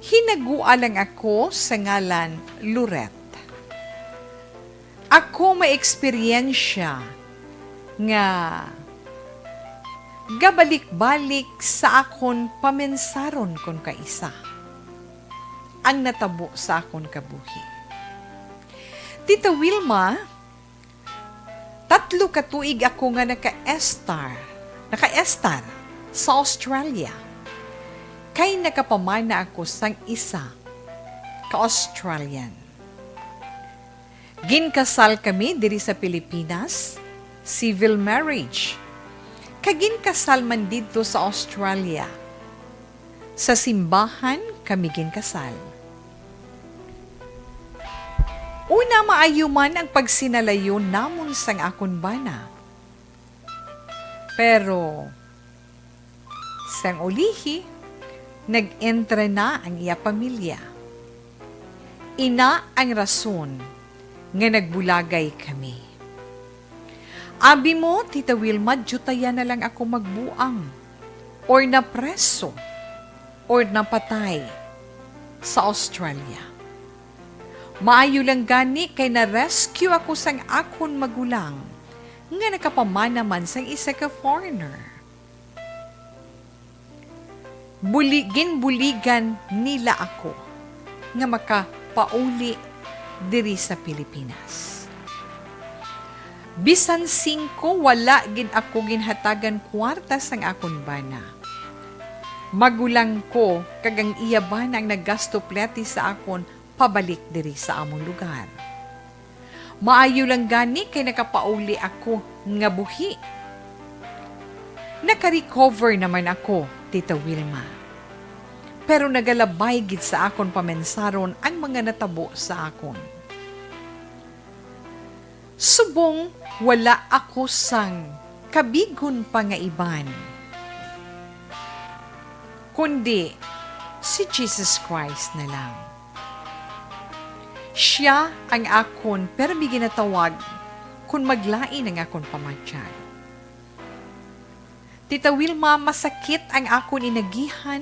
Hinagua lang ako sa ngalan Lorette. Ako may eksperyensya nga gabalik-balik sa akon pamensaron kon kaisa ang natabo sa akon kabuhi. Tita Wilma, tatlo ka tuig ako nga naka-estar, naka-estar sa Australia, kay nakapamana ako sang isa ka Australian. Ginkasal kami diri sa Pilipinas, civil marriage. Kag ginkasal man didto sa Australia. Sa simbahan kami ginkasal. Una, maayo man ang pagsinalayo namon sang akon bana. Pero sang ulihi, nag-entre na ang iya pamilya. Ina ang rason nga nagbulagay kami. Abi mo, Tita Wilma, diyutayan na lang ako magbuang, or napreso, or napatay sa Australia. Maayo lang gani kay na-rescue ako sang akon magulang nga nakapamana man sang isa ka foreigner. Buli-, ginbuligan nila ako nga makapauli diri sa Pilipinas. Bisan singko, wala gid ako ginhatagan kwarta sang akon bana. Magulang ko kag ang iya bana ang naggasto plete sa akon pabalik diri sa amon lugar. Maayo lang gani kay nakapauli ako nga buhi. Naka-recover naman ako, Tita Wilma. Pero nagalabay gid sa akon pamensaron ang mga natabo sa akon. Subong wala ako sang kabigon pa nga iban, kundi si Jesus Christ na lang. Siya ang akon permi ginatawag kon maglain ang akon pamatyag. Tita Wilma, masakit ang akon inagihan,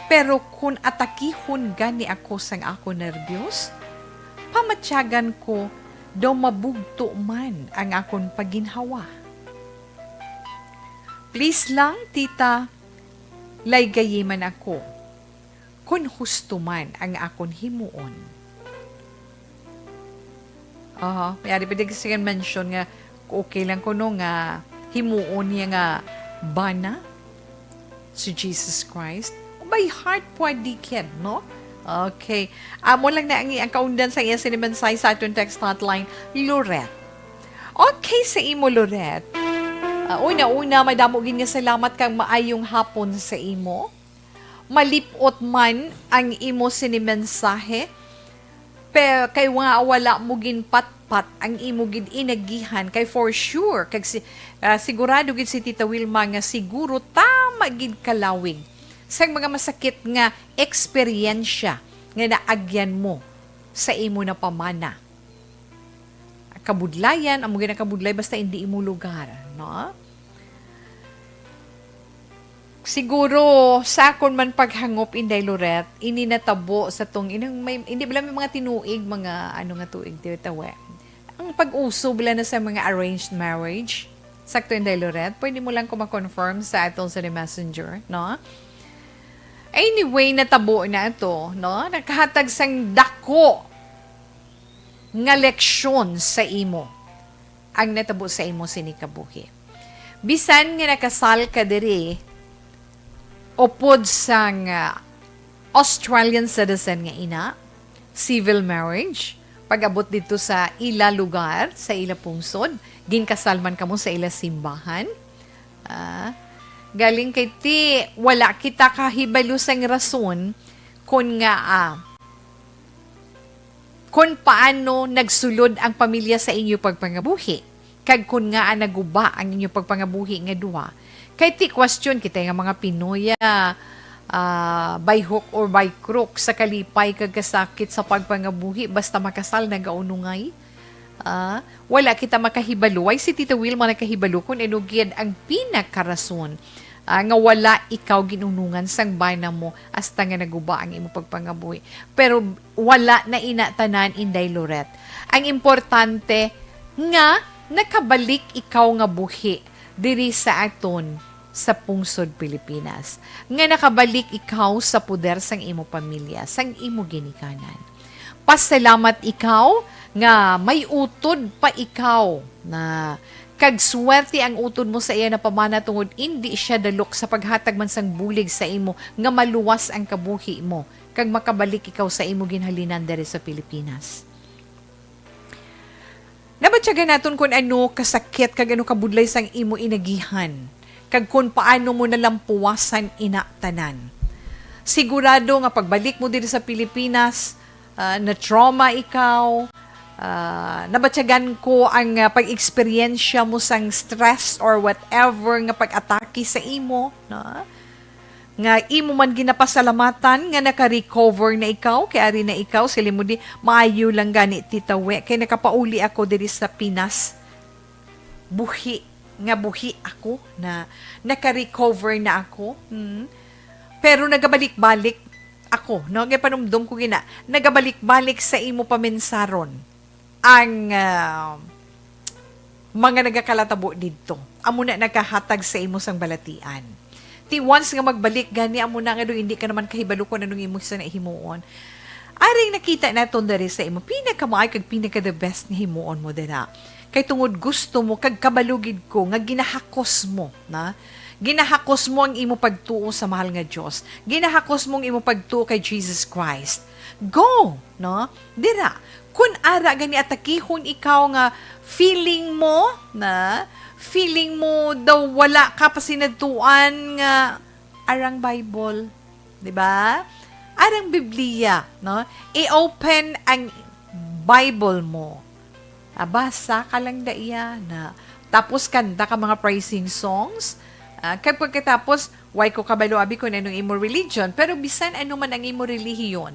pero kon atakihon gani ako sang akon nerbyos, pamatyagan ko daw mabugto man ang akon paginhawa. Please lang, Tita, laygayi man ako kon husto man ang akon himuon. Aha, may ari pa din kasi mention nga okay lang kuno nga himuon niya nga bana si Jesus Christ. By heart, pwede kid, no? Okay. Amo lang na ang, ang kaundan sa iya sini mensahe sa aton text hotline, Lorette. Okay sa imo, Lorette. Ah, una-una, madamo gid nga salamat kang maayong hapon sa imo. Malip-ot man ang imo sini mensahe, pe-, kay wa-, wala mo ginpatpat ang imo gid inagihan, kay for sure, kag si-, ah, sigurado gid si Tita Wilma nga siguro tama gid kalawig sang mga masakit nga eksperyensya nga naagyan mo sa imo na pamana. Kabudlayan, amo gid ang kabudlay, basta indi imo lugar, no? Siguro, sa akon man paghangop, Inday Lorette, ini natabo sa tong, inang may, hindi bala may mga tinuig, mga ano nga tuig, titawe. Ang pag-uso bala na sa mga arranged marriage, sakto, Inday Lorette, pwede mo lang ko ma-confirm sa atong sa messenger, no? Anyway, natabo na ito, no? Nakahatag sang dako nga leksyon sa imo ang natabo sa imo sini kabuhi. Bisan nga nakasal ka diri upod sang, ah, Australian citizen nga ina, civil marriage, pag-abot didto sa ila lugar, sa ila pungsod, ginkasal man kamo sa ila simbahan. Ah, galing kay ti, wala kita kahibalo sang rason kon nga, ah, Kon paano nagsulod ang pamilya sa inyo pagpangabuhi, kag kon ngaa naguba ang inyo pagpangabuhi nga duha. Kay ti question kita nga mga Pinoy, ah, ah, by hook or by crook, sa kalipay kag kasakit sa pagpangabuhi, basta makasal, nagaunungay. Ah, wala kita makahibalo. Way si Tita Wilma nakahibalo kung ano gid ang pinakarason, ah, nga wala ikaw ginunungan sang bana mo hasta nga naguba ang imo pagpangabuhi. Pero wala na ina tanan, Inday Loret. Ang importante nga nakabalik ikaw nga buhi diri sa aton sa pungsod Pilipinas, nga nakabalik ikaw sa poder sang imo pamilya, sang imo ginikanan. Pasalamat ikaw nga may utod pa ikaw na kag swerte ang utod mo sa iya na pamana, tungod indi siya dalok sa paghatag man sang bulig sa imo nga maluwas ang kabuhi mo kag makabalik ikaw sa imo ginhalinan diri sa Pilipinas. Nabatyagan naton kon ano kasakit kag ano kabudlay sang imo inagihan, kag kon paano mo nalampuwasan ina tanan. Sigurado nga pagbalik mo diri sa Pilipinas, ah, na-trauma ikaw, ah, nabatyagan ko ang, ah, pag-eksperyensya mo sang stress or whatever nga pag-atake sa imo, no? Nga imo man ginapasalamatan nga naka-recover na ikaw, kay ari na ikaw, siling mo di, maayo lang gani, Tita We, kay nakapauli ako diri sa Pinas. Buhi, nga buhi ako, na naka-recover na ako. Hmm. Pero nagabalik-balik ako, no? Kay panumdom ko gina, nagabalik-balik sa imo paminsaron ang, ah, mga nagakalatabo didto. Amo na nagahatag sa imo sang balatian. Ti once nga magbalik gani, amo na nga do hindi ka naman kahibalo kung anong imo sa nahimuon. Aring nakita naton diri sa imo pinakamaayo kag pinaka the best nga himuon mo dira. Kay tungod gusto mo kag kabalo gid ko nga ginahakos mo, na? Ginahakos mo ang imo pagtuo sa mahal nga Dios. Ginahakos mo ang imo pagtuo kay Jesus Christ. Go, no? Dira, kun ara gani atakihon ikaw nga feeling mo, na? Feeling mo daw wala ka pa sinadtuan nga arang Bible, di ba? Arang Biblia, no? I-open ang Bible mo. Ah, basa ka lang da iya na. Tapos kanta ka mga praising songs. Ah, kag pagkatapos, way ko kabalo, abi, kung anong imo religion, pero bisan ano man ang imo relihiyon,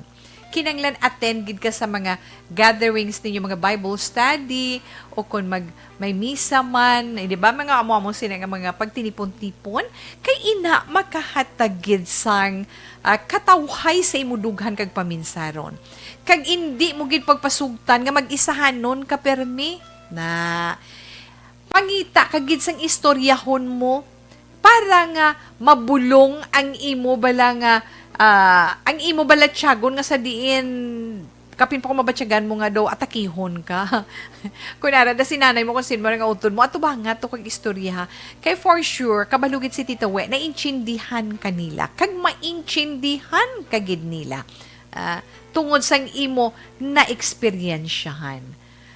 kinanglan attend gid ka sa mga gatherings ninyo, mga Bible study, o kung mag, may misa man, eh, di ba, mga amo-amo sila nga mga pagtinipon-tipon, kay ina makahatag gid sang, ah, katawhay sa imo dughan kag paminsaron. Kag indi mo gid pagpasugtan nga mag-isahanon ka permi. Na, pangita ka gid sang istoryahon mo para nga mabulong ang imo bala nga, ah, ang imo bala tiyagon nga sa diin kapin pa ko mabatyagan mo nga daw atakihon ka. Kun ara da si nanay mo, kung sin mo nga utod mo, atubangan to kag istorya, ha. Kay for sure, kabalo gid si Tita We, naintindihan ka nila. Kag maintindihan ka gid nila. Ah, tungod sang imo na-eksperyensyahan.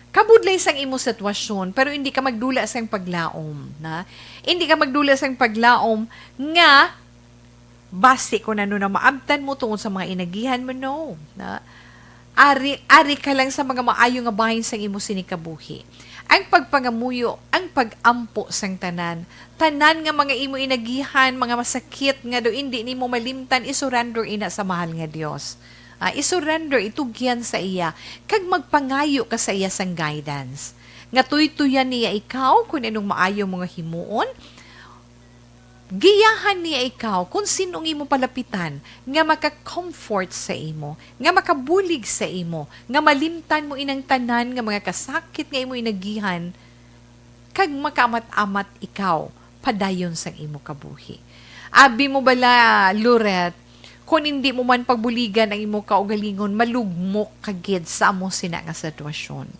Kabudlay sang imo sitwasyon, pero hindi ka magdula sang paglaom, na? Hindi ka magdula sang paglaom nga basi kung ano na maabtan mo tungod sa mga inagihan mo, no? Na, ari, ari ka lang sa mga maayo nga bahin sang imo sini kabuhi. Ang pagpangamuyo, ang pag-ampo sang tanan, tanan nga mga imo inagihan, mga masakit nga daw indi nimo malimtan, isurrender ina sa mahal nga Dios. Ah, isurrender, itugyan sa iya, kag magpangayo ka sa iya sang guidance. Nga tuytuyan niya ikaw kung anong maayo mo nga himuon, giyahan niya ikaw kung sin-ong imo palapitan nga maka-comfort sa imo, nga makabulig sa imo, nga malimtan mo inang tanan nga mga kasakit nga imo inagihan, kag makaamat-amat ikaw padayon sang imo kabuhi. Abi mo bala, Loret, kon indi mo man pagbuligan ang imo kaugalingon, malugmok ka gid sa amo sina nga sitwasyon.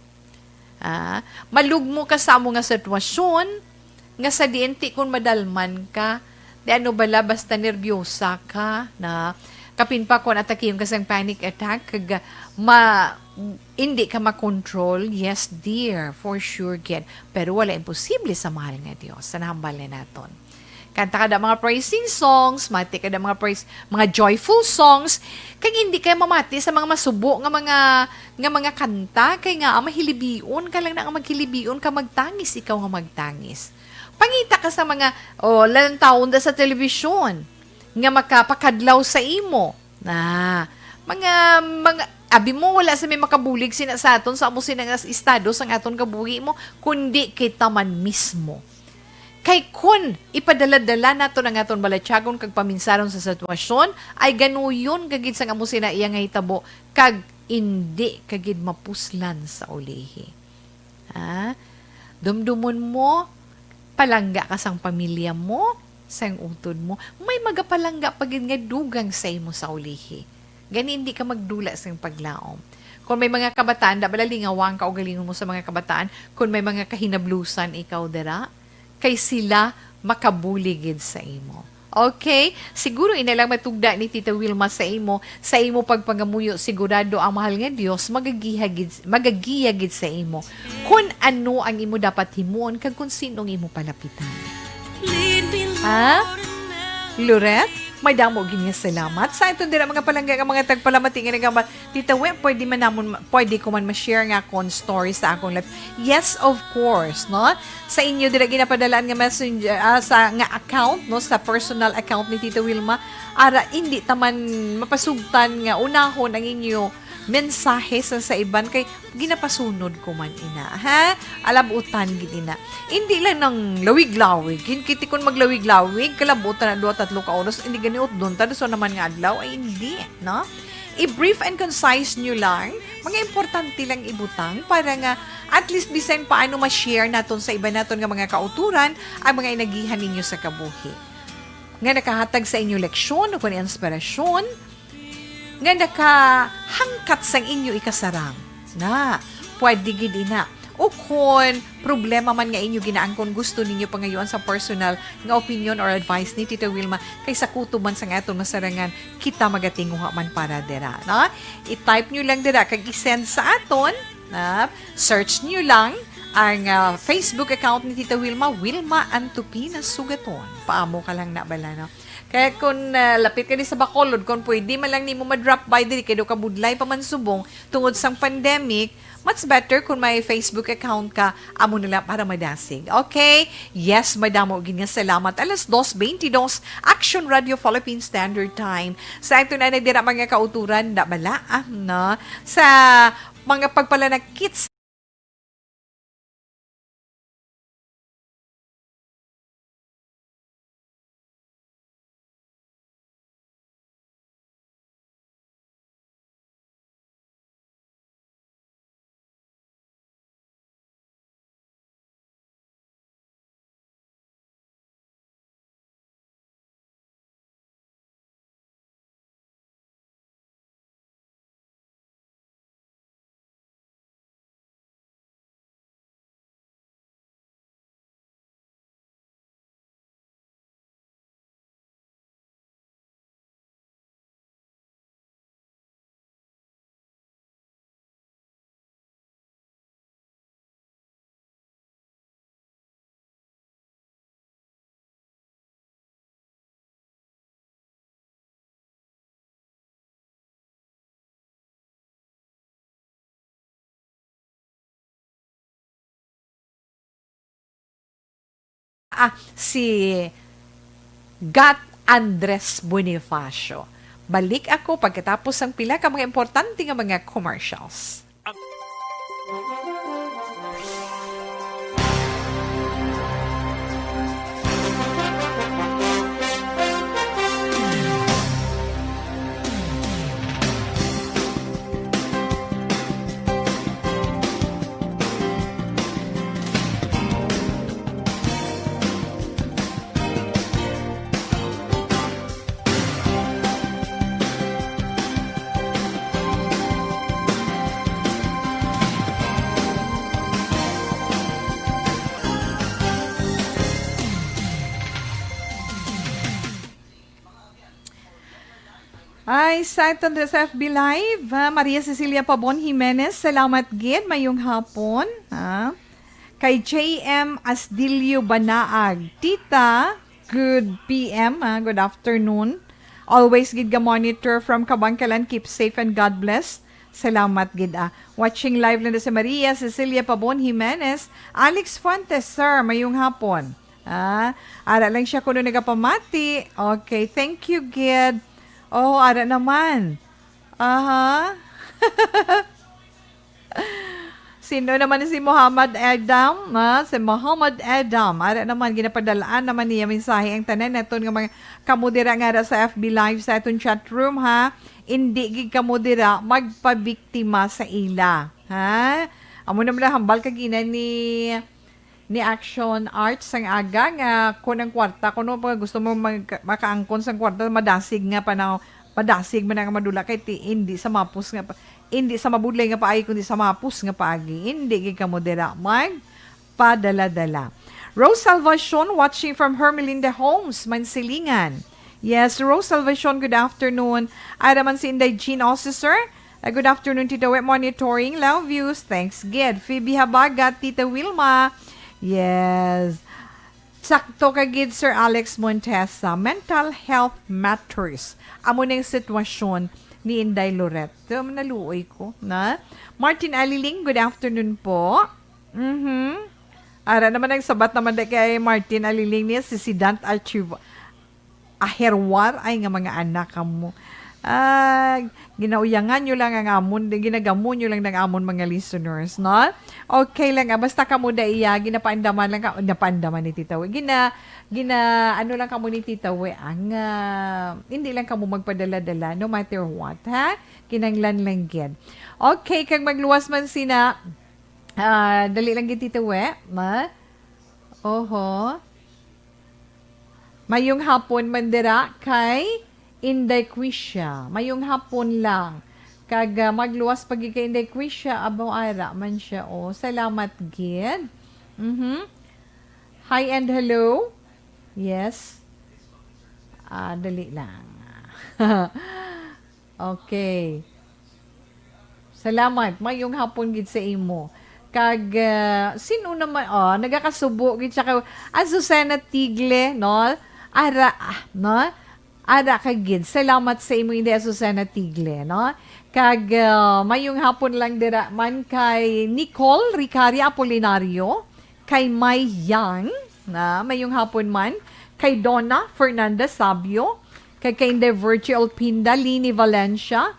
Ah, malugmok ka sa amo nga sitwasyon, nga sa diin ti kon madalman ka, di ano bala, basta nerbyosa ka, na kapin pa kon atakiyon ka sang panic attack, kag ma-, hindi ka makontrol, yes, dear, for sure gid. Pero wala imposible sa mahal nga Dios, sa nahambal na naton. Kanta ka da mga praising songs, mati ka da mga praise, mga joyful songs, kag hindi kay mamati sa mga masubo nga mga, nga mga kanta, kay nga, ah, mahilibion ka lang na nga maghilibion ka, magtangis ikaw nga magtangis. Pangita ka sa mga, oh, lantawon da sa telebisyon nga makapakadlaw sa imo. Na, mga, mga, abi mo, wala sa may makabulig sina sa aton sa amo sina nga estado sang aton kabuhi mo, kundi kita man mismo. Kay kun ipadala-dala naton ang aton balatyagon kag paminsaron sa sitwasyon, ay ganuyon ka gid sang amo sina iya nga hitabo, kag indi ka gid mapuslan sa ulihi. Ha? Dumdumon mo, palangga ka sang pamilya mo, sang utod mo. May magapalangga pa gid nga dugang sa imo sa ulihi. Gani, hindi ka magdula sang paglaom. Kung may mga kabataan, da bala lingawa ang kaugalingon mo sa mga kabataan, kung may mga kahinablusan ikaw dira, kay sila makabulig gid sa imo. Okay? Siguro ina lang matugda ni Tita Wilma sa imo, sa imo pagpangamuyo, sigurado ang mahal nga Dios magagiha gid, magagiya gid sa imo kun ano ang imo dapat himuon kag kun sino ang imo palapitan. Ha? Loret, may damo gid nga salamat sa aton dira mga palangga nga mga tagpalamati nga nagamba. Tita Wi, pwede man namon, pwede ko man ma-share nga akon story sa akong life. Yes, of course, no? Sa inyo dira ginapadalaan nga messenger, ah, sa, nga account, no, sa personal account ni Tita Wilma, ara, hindi ta man mapasugtan nga unahon ang inyo mensahe sa, sa iban kay ginapasunod ko man ina, ha? Alabutan gid ina. Hindi lang nang lawig-lawig. Kin-, kiti kon maglawig-lawig, kalabutan na duha, tatlo ka oras, hindi gani utdon ta, so naman nga adlaw, ay hindi, no? I-brief and concise nyo lang, mga importante lang ibutang para nga at least bisan paano ma-share naton sa iba naton nga mga kauturan ang mga inagihan ninyo sa kabuhi. Nga nakahatag sa inyo leksyon o kun inspirasyon, nga nakahangkat sang inyo ikasarang. Na, pwede gid ina. O kon problema man nga inyo ginaangkon, gusto ninyo pangayuan sa personal nga opinion or advice ni Tita Wilma, kay sa kutob man sang aton masarangan, kita magatinguha man para dira, no? I-type nyo lang dira kag i-send sa aton, na, search nyo lang ang, ah, Facebook account ni Tita Wilma, Wilma Antupina Sugaton. Paamo ka lang na bala, no? Kaya kung, ah, lapit ka ni sa Bacolod, kung pwede man lang nimo ma-drop by diri, kay daw kabudlay pa man subong tungod sang pandemic, much better kung may Facebook account ka, amo na lang para madasig. Okay? Yes, madamo gid nga salamat. Alas dos twenty-dos, Action Radio Philippine Standard Time. Sa ato na dira mga kauturan, da bala, ah, no? Sa mga pagpalanakit Ah, si Gat Andres Bonifacio. Balik ako pagkatapos sang pila ka mga importante nga mga commercials. Ay, sa aton sa F B Live, ah, Maria Cecilia Pabon Jimenez, salamat gid, mayong hapon, ha. Kay J M Asdilio Banaag, Tita, Good P M, ah, good afternoon. Always gid ga monitor from Kabangkalan. Keep safe and God bless. Salamat gid, ah. Watching live lang na si Maria Cecilia Pabon Jimenez. Alex Fuentes, sir, mayong hapon. Ah, ara lang siya kuno nagapamati. Okay, thank you gid. Oh, ara naman. Aha. Sino naman si Muhammad Adam? Ha? Si Muhammad Adam. Ara naman, ginapadalaan naman niya mensahe ang tanan naton nga mga kamo dira nga ara sa F B Live sa aton chat room, ha? Indi gid kamo dira magpabiktima sa ila, ha? Amo naman ang hambal kagina ni ni Action Arts sang aga nga kun ang kwarta, kuno pa gusto mo mag-, makaangkon sang kwarta, madasig nga panaw-, madasig man nga madula kay ti, indi sa mapos nga pa, indi sa mabudlay nga paagi, kundi sa mapos nga paagi. Indi gid kamo dira magpadala-dala. Rose Salvacion watching from Hermelinda Homes, Mansilingan. Yes, Rose Salvacion, good afternoon. Ara man si Inday Jean Officer. Uh, good afternoon, Tita We. Monitoring. Love views. Thanks, gid. Phoebe Habagat, Tita Wilma. Yes. Sakto ka gid, Sir Alex Montesa. Mental health matters. Amo na yung sitwasyon ni Inday Lorette. Um, naluoy ko, na? Martin Aliling, good afternoon po. Mhm. Ara naman ang sabat naman da kay Martin Aliling niya, si Sidant Archivo. Aherwar ay nga mga anak kamo. Ah, ginauyangan nyo lang ang amon, ginagamo nyo lang ng amon mga listeners, no? Okay lang, ah, basta kamo da iya, ginapaandaman lang ka, napaandaman ni Tita We. Gina, gina, ano lang kamo ni Tita We, ang, ah, hindi lang kamo magpadala-dala, no matter what, ha? Kinanglan lang gid. Okay, kag magluwas man sina, ah, dali lang gid, Tita We, ma? Oho. Mayong hapon man dira kay Inday Quisha. Mayong hapon lang. Kag, ah, magluwas pa gid kay Inday Quisha, abaw ara man siya, oh. Salamat gid. Mhm. Hi and hello. Yes. Ah, dali lang. Okay. Salamat. Mayong hapon gid sa imo. Kag, ah, sino naman, oh, nagakasubo gid siya kay Azucena Tigle, no? Ara, ah, no? Ara ka gid. Salamat sa imo, Inday Azucena Tigle, no? Kag, ah, mayong hapon lang dira man kay Nicole Ricaria Apolinario, kay May Yang, na mayong hapon man, kay Donna Fernanda Sabio, kay, kay Inday Virgie Olpinda, Lini Valencia,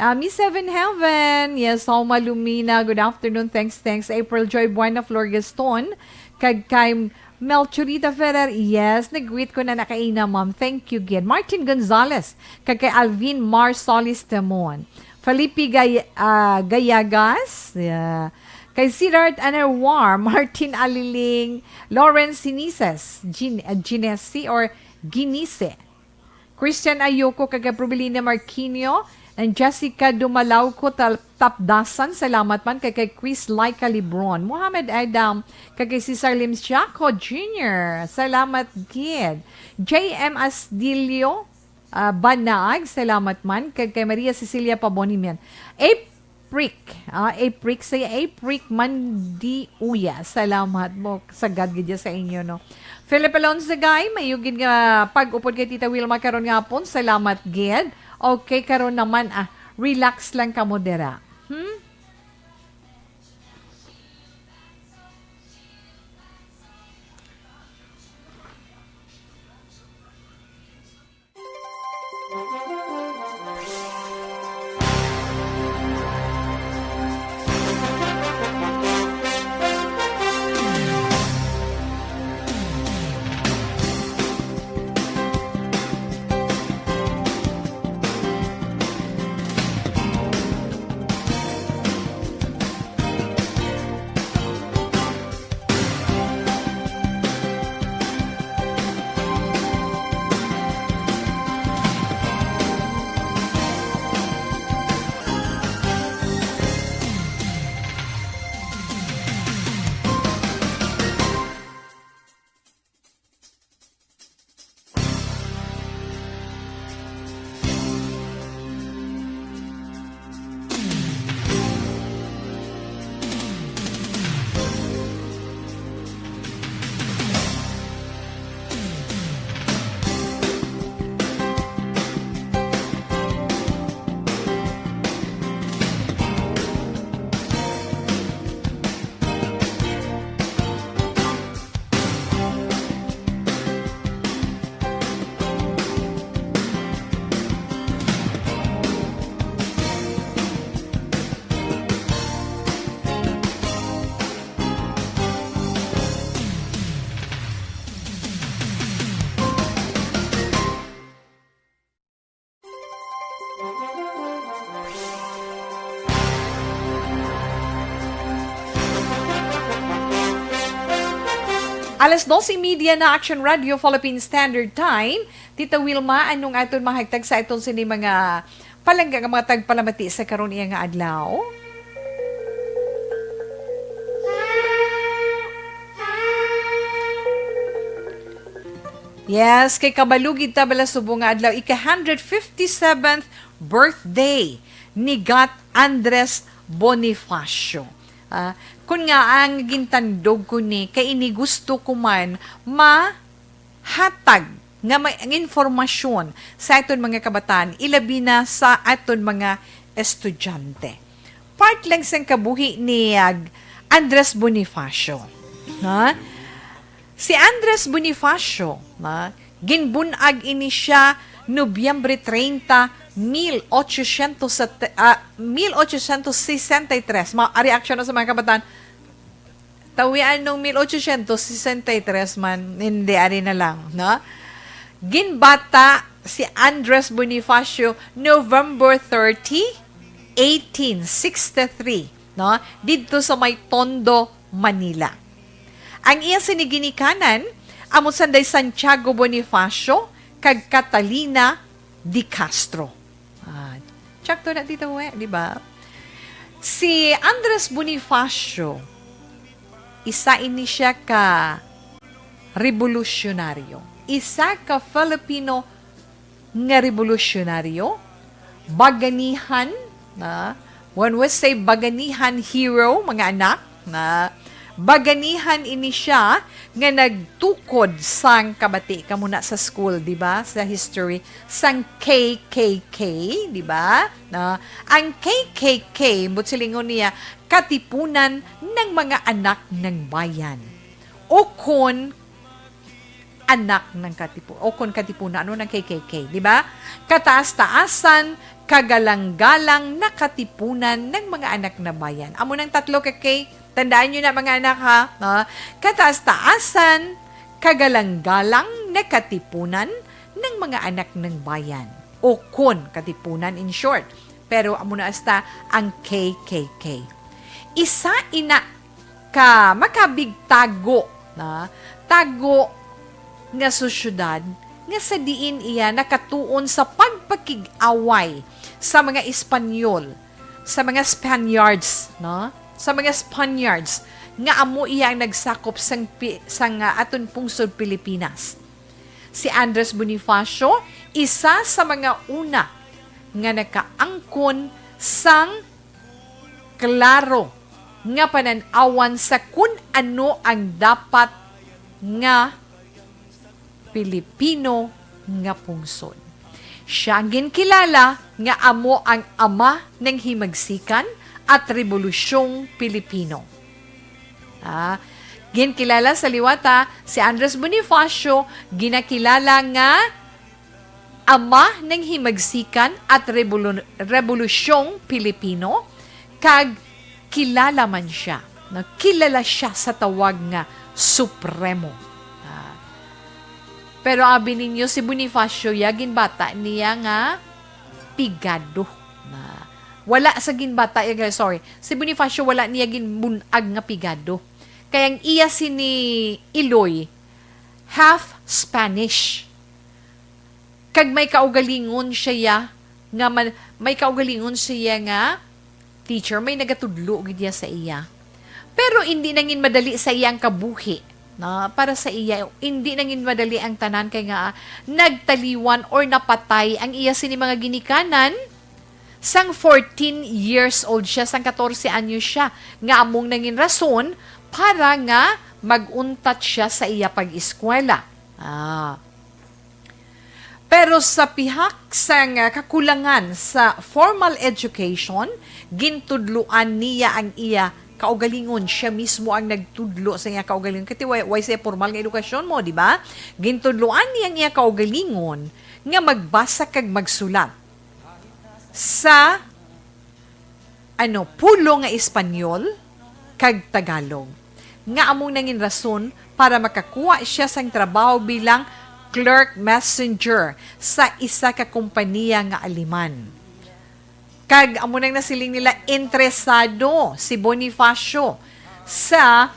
ah, Miss Seven Heaven, yes, Homa Lumina, good afternoon, thanks, thanks, April Joy Buena Flor Gaston, kag kay Melchorita Ferrer, yes, nag-greet ko na nakaina, ma'am, thank you gid. Martin Gonzalez, kag kay Alvin Mar Solis Temon, Felipe Gay-, ah, Gayagas, yeah. Kay Siddharth Anarwar, Martin Aliling, Lawrence Sinises, Gin-, uh, Ginesi or Ginise. Christian Ayoko, kay, kay Probelina Marquinho, and Jessica Dumalawco Tal-, Tapdasan, salamat man, kay, kay Chris Lai Calibron, Mohamed Adam, kay, kay Cesar Lim Siaco Junior, salamat gid. J M Asdilio, ah, Banag, salamat man, kay, kay Maria Cecilia Pabonimian. April Prick. Ah, April, say April Mandiuya. Salamat mo. Sagad gid sa inyo, no? Philip Alonso Gay, mayugid nga pag-upod kay Tita Wilma karon nga hapon. Salamat gid. Okay, karon naman, ah, relax lang kamo dira. Hmm? Alas dos y media na, Action Radio Philippine Standard Time. Tita Wilma, anong aton mahagtag sa aton sini mga palangga nga mga tagpalamati sa karon iya nga adlaw? Yes, kay kabalo gid ta bala subong nga adlaw, ika hundred fifty-seventh birthday ni Gat Andres Bonifacio. Ah, kun nga ang gintandog ko ni, kay ini gusto ko man mahatag nga may, ang informasyon sa aton mga kabataan, ilabi na sa aton mga estudyante. Part lang sang kabuhi ni, ah, Andres Bonifacio. Ha? Si Andres Bonifacio, ah, ginbun-ag ini siya Nobyembre treinta, mil ochocientos sa, ah, mil ochocientos sesenta y tres. Ma-, ari aksyon na sa mga kabataan. Tawian nung mil ochocientos sesenta y tres man, hindi, ari na lang, no? Ginbata si Andres Bonifacio November thirty, eighteen sixty-three, no? Didto sa may Tondo, Manila. Ang iya sini ginikanan amo sanday Santiago Bonifacio kag Catalina de Castro. Ah, tsakto na, Tita Ue, di ba? Si Andres Bonifacio, isa ini siya ka revolusyonaryo. Isa ka Filipino nga revolusyonaryo, baganihan, na, when we say baganihan hero, mga anak, na, baganihan ini siya nga nagtukod sang kabati, kamo na sa school, di ba? Sa history, sang K K K, di ba? Na, ang K K K, buot silingon niya, Katipunan ng mga Anak ng Bayan. O kon anak ng katipu-, o kon katipunan, ano ng K K K, di ba? Kataas-taasan, kagalang-galang na katipunan ng mga anak na bayan. Amo nang tatlo ka K, tandaan nyo na, mga anak, ha? Ah, kataas-taasan, kagalang-galang na katipunan ng mga anak ng bayan. O kon katipunan, in short. Pero amo na hasta ang K K K. Isa ina ka makabig tago, na, tago nga sosyedad nga sa diin iya nakatuon sa pagpakig-away sa mga Espanyol, sa mga Spaniards, no? Sa mga Spaniards nga amo iya ang nagsakop sang pi-, sang, ah, aton pungsod Pilipinas. Si Andres Bonifacio, isa sa mga una nga nakaangkon sang klaro nga panan-awan sa kun ano ang dapat nga Pilipino nga pungsod. Siya ang ginkilala nga amo ang ama ng himagsikan at rebolusyong Pilipino. Ah, ginkilala sa liwat, ha, si Andres Bonifacio, ginakilala nga ama ng himagsikan at rebolu-, rebolusyong Pilipino, kag kilala man siya, no? Kilala siya sa tawag nga Supremo. Ah. Pero abi ninyo, si Bonifacio, ya, ginbata niya nga pigado. Na, wala sa ginbata iya, sorry. Si Bonifacio, wala niya ginbun-ag nga pigado. Kay ang iya sini iloy, half Spanish. Kag may kaugalingon siya, ya, nga man, may kaugalingon siya nga teacher, may nagatudlo gid, ya, sa iya. Pero hindi nangin madali sa iya ang kabuhi, no? Para sa iya, hindi nangin madali ang tanan kay nga, ah, nagtaliwan or napatay ang iya sini mga ginikanan sang fourteen years old siya, sang katorse anyos siya, nga among nangin rason para nga mag-untat siya sa iya pag-eskwela. Ah. Pero sa pihak sang, ah, kakulangan sa formal education, gintudloan niya ang iya kaugalingon. Siya mismo ang nagtudlo sa iya kaugalingon. Kay way, way siya formal nga edukasyon mo, di ba? Gintudloan niya ang iya kaugalingon nga magbasa kag magsulat sa ano, pulo nga Espanyol kag Tagalog, nga amo nangin rason para makakuha siya sang trabaho bilang clerk messenger sa isa ka kompanya nga Aleman. Kag amo nang nasiling nila, interesado si Bonifacio sa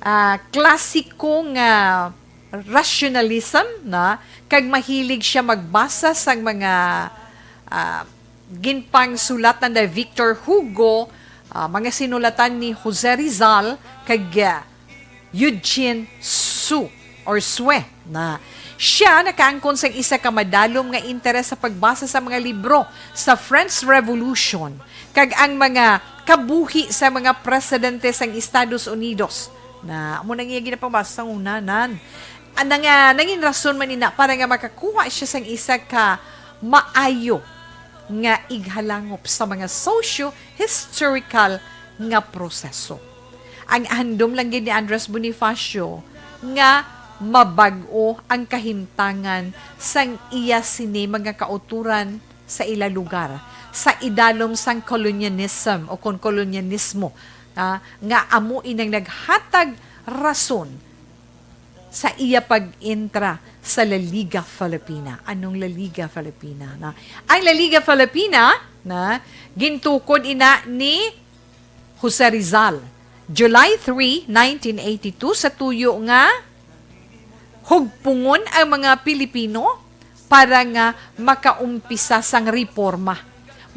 ah, klasiko nga rationalism, na, kag mahilig siya magbasa sang mga, ah, ginpangsulatan ni Victor Hugo, ah, mga sinulatan ni Jose Rizal, kag, ah, Eugene Sue or Sue, na. Siya nakaangkon sang isa ka madalom nga interes sa pagbasa sa mga libro sa French Revolution kag ang mga kabuhi sa mga presidente sang Estados Unidos, na amo nang iya ginapabasa sa una, nan. Ang nanga-, nangin rason man ina para nga makakuha siya sang isa ka maayo nga ighalangop sa mga socio-historical nga proseso. Ang handom lang gid ni Andres Bonifacio nga mabag-o ang kahintangan sang iya sini mga kauturan sa ila lugar, sa idalom sang colonialism o kon kolonyalismo, ah, nga amo inang naghatag rason sa iya pag-entra sa La Liga Filipina. Anong La Liga Filipina, na? Ang La Liga Filipina, na, gintukod ina ni Jose Rizal, July three, nineteen eighty-two, sa tuyo nga hugpungon ang mga Pilipino para nga makaumpisa sang reporma,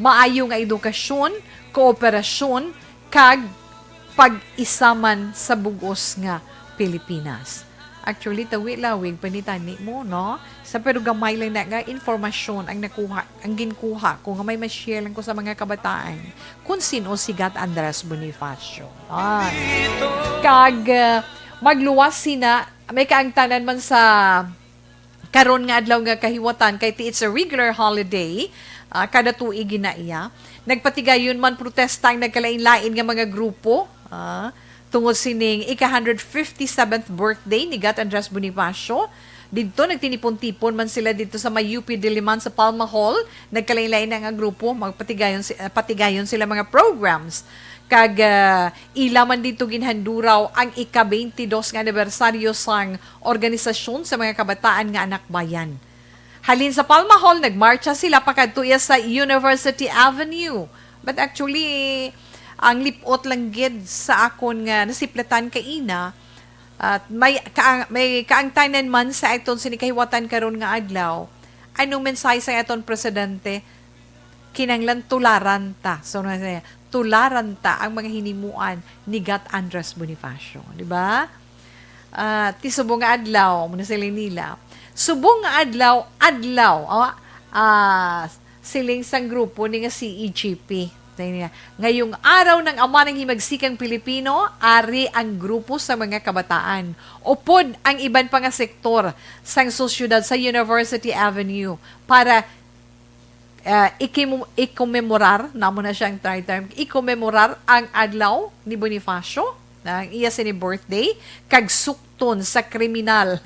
maayo nga edukasyon, kooperasyon, kag pag-isa man sa bug-os nga Pilipinas. Actually, tawi lawig pa ni tani mo, no? Sa pero gamay lang na nga informasyon ang nakuha, ang ginkuha ko nga may ma-share lang ko sa mga kabataan kung sino si Gat Andres Bonifacio. Ah. Kag, uh, magluwas sina, may kaangtanan man sa karon nga adlaw nga kahiwatan, kay ti it's a regular holiday, ah, kada tuig gina iya. Nagpatigayon man protesta ang nagkalain-lain nga mga grupo, ah, tungod sining ika hundred fifty-seventh birthday ni Gat Andres Bonifacio. Didto nagtinipon-tipon man sila didto sa may U P Diliman sa Palma Hall. Nagkalain-lain na nga grupo, magpatigayon si-, ah, patigayon sila mga programs. Kag, ah, ila man didto ginhanduraw ang ika-twenty-dos nga anibersaryo sang Organisasyon sa mga Kabataan nga Anak Bayan. Halin sa Palma Hall, nagmarcha sila pakadto iya sa University Avenue. But actually, ang lip-ot lang gid sa akon nga nasiplatan kaina, at may kaang-, may kaangtanan man sa aton sini kahiwatan karon nga adlaw. Anong mensahe sa aton presidente? Kinahanglan tularan ta. So, ano siya? Tularan ta ang mga hinimuan ni Gat Andres Bonifacio, di ba? Ah, ti subong nga adlaw, muna sila nila. Subong nga adlaw, adlaw, oh, ah, siling sang grupo ni nga C E G P. Sabi niya, "Ngayong araw ng Ama ng Himagsikang Pilipino, ari ang grupo sa mga kabataan. Upod ang iban pa nga sektor sang sosyedad sa University Avenue para, ah, ikimu-, ikomemorar," namo na siyang tri-term, ikomemorar ang adlaw ni Bonifacio, na ang iya sini birthday, kag sukton sa kriminal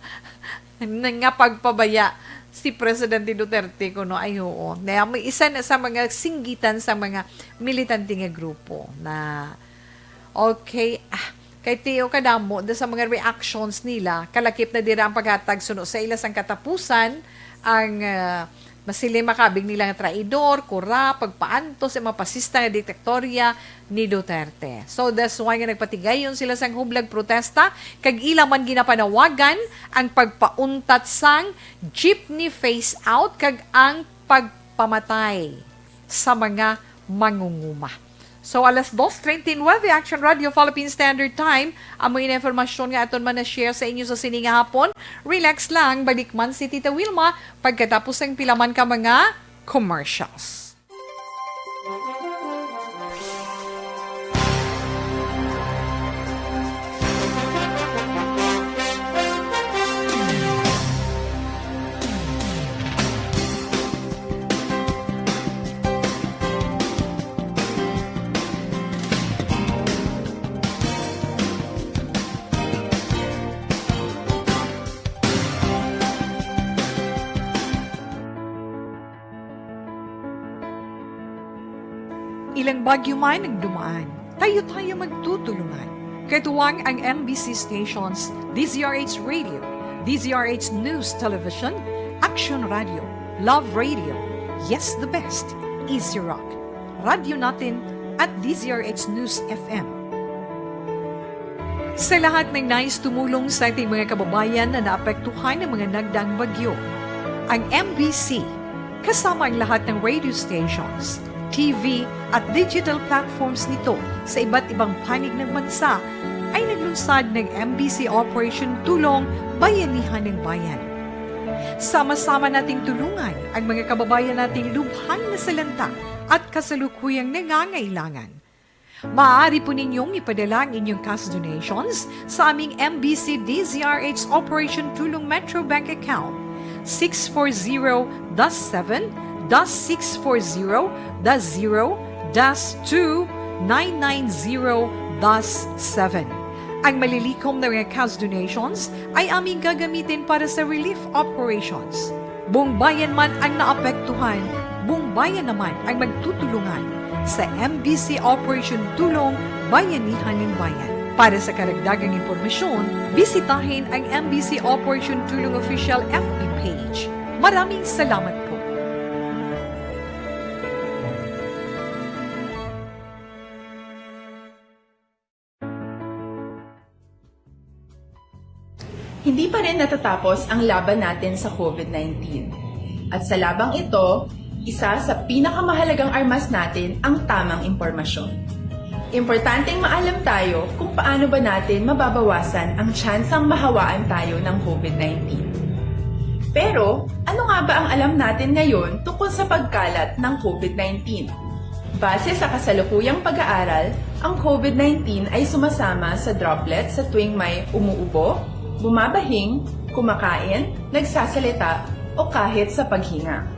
nga pagpabaya si Presidente Duterte kuno. Ay, oo. Na, may isa na sa mga singgitan sa mga militante nga grupo na, okay, ah, kay tiyo kadamo da sa mga reactions nila, kalakip na dira ang paghatag suno sa ila sang katapusan, ang, ah, masiling makabig nila nga traidor, kura, pagpaantos sa mga pasista nga diktatorya ni Duterte. So, that's why nga nagpatigayon sila sang hublag protesta, kag ila man ginapanawagan ang pagpauntat sang jeepney phase out kag ang pagpamatay sa mga mangunguma. So, alas dos treinta y nueve, Action Radio Philippine Standard Time. Amo ini informasyon nga aton man na-share sa inyo sa sini nga hapon. Relax lang, balik man si Tita Wilma pagkatapos sang pila man ka mga commercials. Ilang bagyo man ang dumaan, tayo-tayo magtutulungan. Katuwang ang M B C stations, D Z R H Radio, D Z R H News Television, Action Radio, Love Radio, Yes the Best, Easy Rock, Radyo Natin, at D Z R H News F M. Sa lahat ng nais tumulong sa ating mga kababayan na naapektuhan ng mga nagdaang bagyo, ang M B C, kasama ang lahat ng radio stations, T V at digital platforms nito sa iba't ibang panig ng bansa, ay naglunsad ng M B C Operation Tulong Bayanihan ng Bayan. Sama-sama nating tulungan ang mga kababayan nating lubhang nasalanta at kasalukuyang nangangailangan. Maaari po ninyong ipadala ang inyong cash donations sa aming M B C D Z R H Operation Tulong Metro Bank Account, six four zero dash seven dash six four zero dash zero dash two nine nine zero dash seven. Ang malilikom na mga cash donations ay aming gagamitin para sa relief operations. Buong bayan man ang naapektuhan, buong bayan naman ang magtutulungan sa M B C Operation Tulong Bayanihan ng Bayan. Para sa karagdagang impormasyon, bisitahin ang M B C Operation Tulong Official F B page. Maraming salamat po. Hindi pa rin natatapos ang laban natin sa COVID nineteen. At sa labang ito, isa sa pinakamahalagang armas natin ang tamang impormasyon. Importanteng maalam tayo kung paano ba natin mababawasan ang tsansang mahawaan tayo ng COVID nineteen. Pero, ano nga ba ang alam natin ngayon tungkol sa pagkalat ng COVID nineteen? Base sa kasalukuyang pag-aaral, ang COVID nineteen ay sumasama sa droplets sa tuwing may umuubo, bumabahing, kumakain, nagsasalita, o kahit sa paghinga.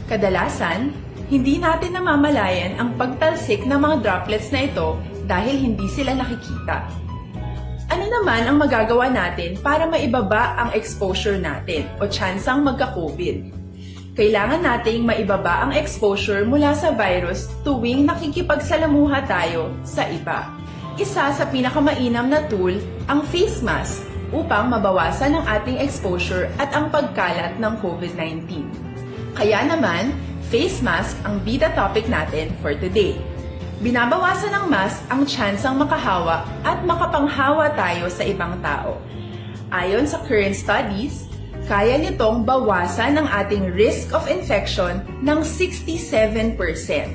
Kadalasan, hindi natin namamalayan ang pagtalsik ng mga droplets na ito dahil hindi sila nakikita. Ano naman ang magagawa natin para maibaba ang exposure natin o tsansang magka-COVID? Kailangan nating maibaba ang exposure mula sa virus tuwing nakikipagsalamuha tayo sa iba. Isa sa pinakamainam na tool ang face mask upang mabawasan ang ating exposure at ang pagkalat ng COVID nineteen. Kaya naman, face mask ang bida topic natin for today. Binabawasan ng mask ang tsansang makahawa at makapanghawa tayo sa ibang tao. Ayon sa current studies, kaya nitong bawasan ang ating risk of infection ng sixty-seven percent.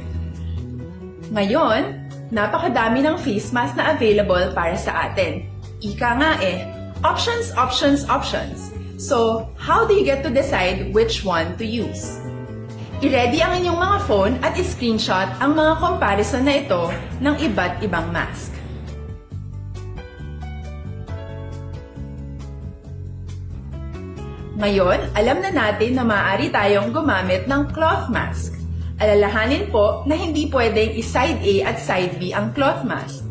Ngayon, napakadami ng face mask na available para sa atin. Ika nga eh, options, options, options. So, how do you get to decide which one to use? I-ready ang inyong mga phone at i-screenshot ang mga comparison na ito ng iba't ibang mask. Ngayon, alam na natin na maaari tayong gumamit ng cloth mask. Alalahanin po na hindi pwedeng i-side A at side B ang cloth mask.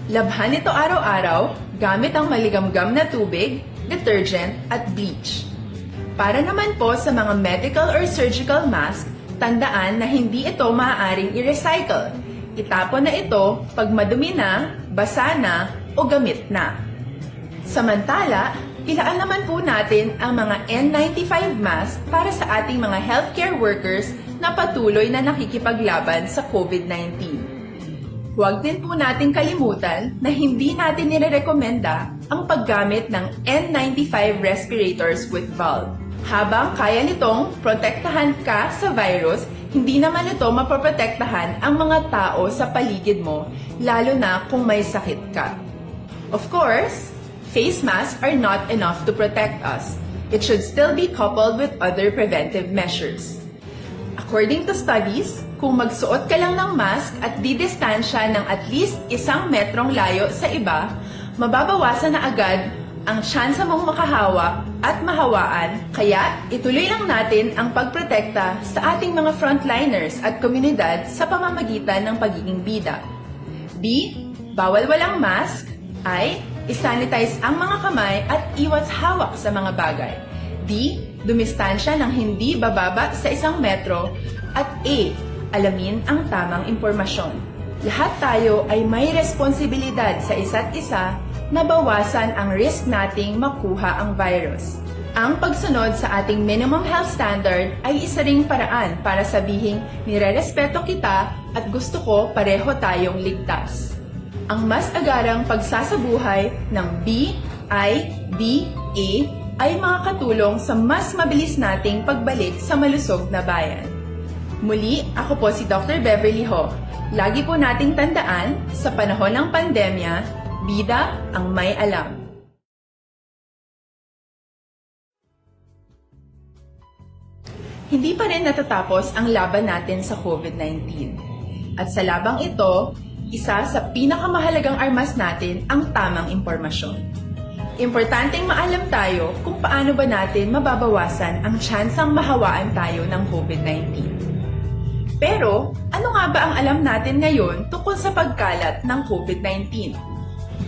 Labhan ito araw-araw gamit ang maligamgam na tubig, detergent, at bleach. Para naman po sa mga medical or surgical mask, tandaan na hindi ito maaaring i-recycle. Itapon na ito pag madumi na, basa na, o gamit na. Samantala, ilaan naman po natin ang mga N ninety-five mask para sa ating mga healthcare workers na patuloy na nakikipaglaban sa COVID nineteen. Huwag din po nating kalimutan na hindi natin nirerekomenda ang paggamit ng N ninety-five respirators with valve. Habang kaya nitong protektahan ka sa virus, hindi naman ito mapoprotektahan ang mga tao sa paligid mo, lalo na kung may sakit ka. Of course, face masks are not enough to protect us. It should still be coupled with other preventive measures. According to studies, kung magsuot ka lang ng mask at didistansya ng at least isang metrong layo sa iba, mababawasan na agad ang tsansa mong makahawa at mahawaan. Kaya, ituloy lang natin ang pagprotekta sa ating mga frontliners at komunidad sa pamamagitan ng pagiging bida. B, bawal walang mask. I, i-sanitize ang mga kamay at iwas hawak sa mga bagay. D, dumistansya ng hindi bababa sa isang metro. At E, alamin ang tamang impormasyon. Lahat tayo ay may responsibilidad sa isa't isa na bawasan ang risk nating makuha ang virus. Ang pagsunod sa ating minimum health standard ay isa ring paraan para sabihing nirerespeto kita at gusto ko pareho tayong ligtas. Ang mas agarang pagsasabuhay ng B I D A ay makakatulong sa mas mabilis nating pagbalik sa malusog na bayan. Muli, ako po si Doctor Beverly Ho. Lagi po nating tandaan, sa panahon ng pandemya, bida ang may alam. Hindi pa rin natatapos ang laban natin sa COVID nineteen. At sa labang ito, isa sa pinakamahalagang armas natin ang tamang impormasyon. Importanteng maalam tayo kung paano ba natin mababawasan ang tsansang mahawaan tayo ng COVID nineteen. Pero, ano nga ba ang alam natin ngayon tungkol sa pagkalat ng COVID nineteen?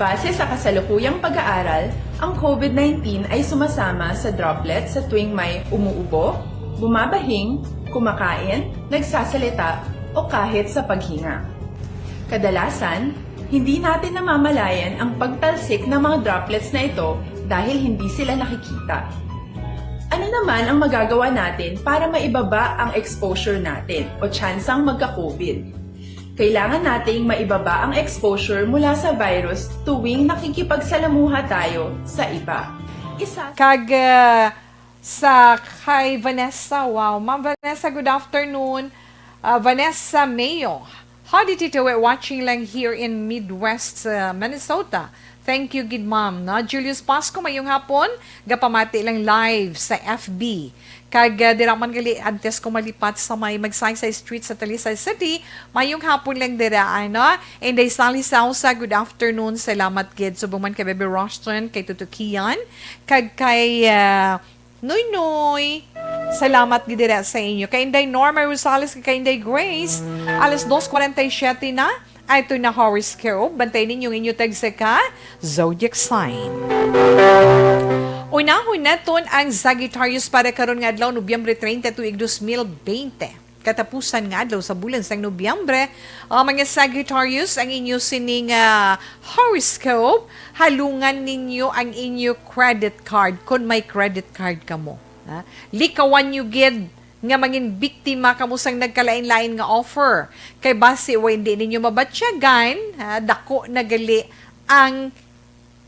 Base sa kasalukuyang pag-aaral, ang COVID nineteen ay sumasama sa droplet sa tuwing may umuubo, bumabahing, kumakain, nagsasalita, o kahit sa paghinga. Kadalasan, hindi natin namamalayan ang pagtalsik ng mga droplets na ito dahil hindi sila nakikita. Ano naman ang magagawa natin para maibaba ang exposure natin o tsansang magka-COVID? Kailangan nating maibaba ang exposure mula sa virus tuwing nakikipagsalamuha tayo sa iba. Isa Kag ah, sa kay Vanessa, wow. Ma'am Vanessa, good afternoon. Ah, Vanessa Mayo, howdy Tito, we're watching lang here in Midwest, ah, Minnesota. Thank you gid, ma'am, no? Julius Pasco, mayong hapon. Gapamati lang live sa F B. Kag ah, dira man gali antes ko malipat sa may Magsaysay Street sa Talisay City, mayong hapon lang dira, ano? Inday Sally Sausa, good afternoon. Salamat gid subong man kay Baby Roston, kay Tuto Kian, kag kay ah, Noy Noy. Salamat gid dira sa inyo. Kay Inday Norma Rosales, kay Inday Grace, alas dos cuarenta y siete na. Ay, ito na horoscope. Bantay ninyo ang inyo tagsa ka zodiac sign. Unahon naton ang Sagittarius para karon nga adlaw, Nobyembre treinta, tuig dos mil veinte. Katapusan nga adlaw sa bulan sang Nobyembre. Ah, mga Sagittarius, ang inyo sining ah, horoscope, halungan ninyo ang inyo credit card kung may credit card kamo. Ha? Likawan nyo gid nga mangin biktima kamo sang nagkalain-lain nga offer. Kay basi wa, hindi ninyo mabatyagan, ha, dako na gali ang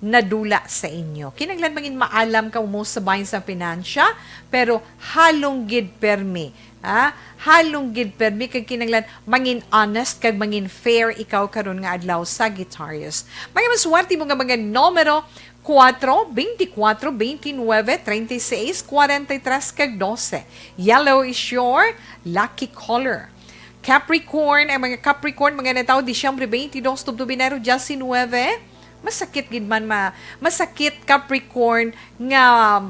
nadula sa inyo. Kinahanglan mangin maalam kamo sa bahin sa pinansya, pero halong gid permi, ha? Halong gid permi kag kinahanglan mangin honest kag mangin fair ikaw karon nga adlaw, Sagittarius. Mga maswerte mo nga mga numero, cuatro, veinticuatro, veintinueve, treinta y seis, cuarenta y tres, kag doce. Yellow is your lucky color. Capricorn, ang mga Capricorn, mga natawo Disyembre twenty-two tubtob Enero nineteen, masakit gid man ma, masakit, Capricorn, nga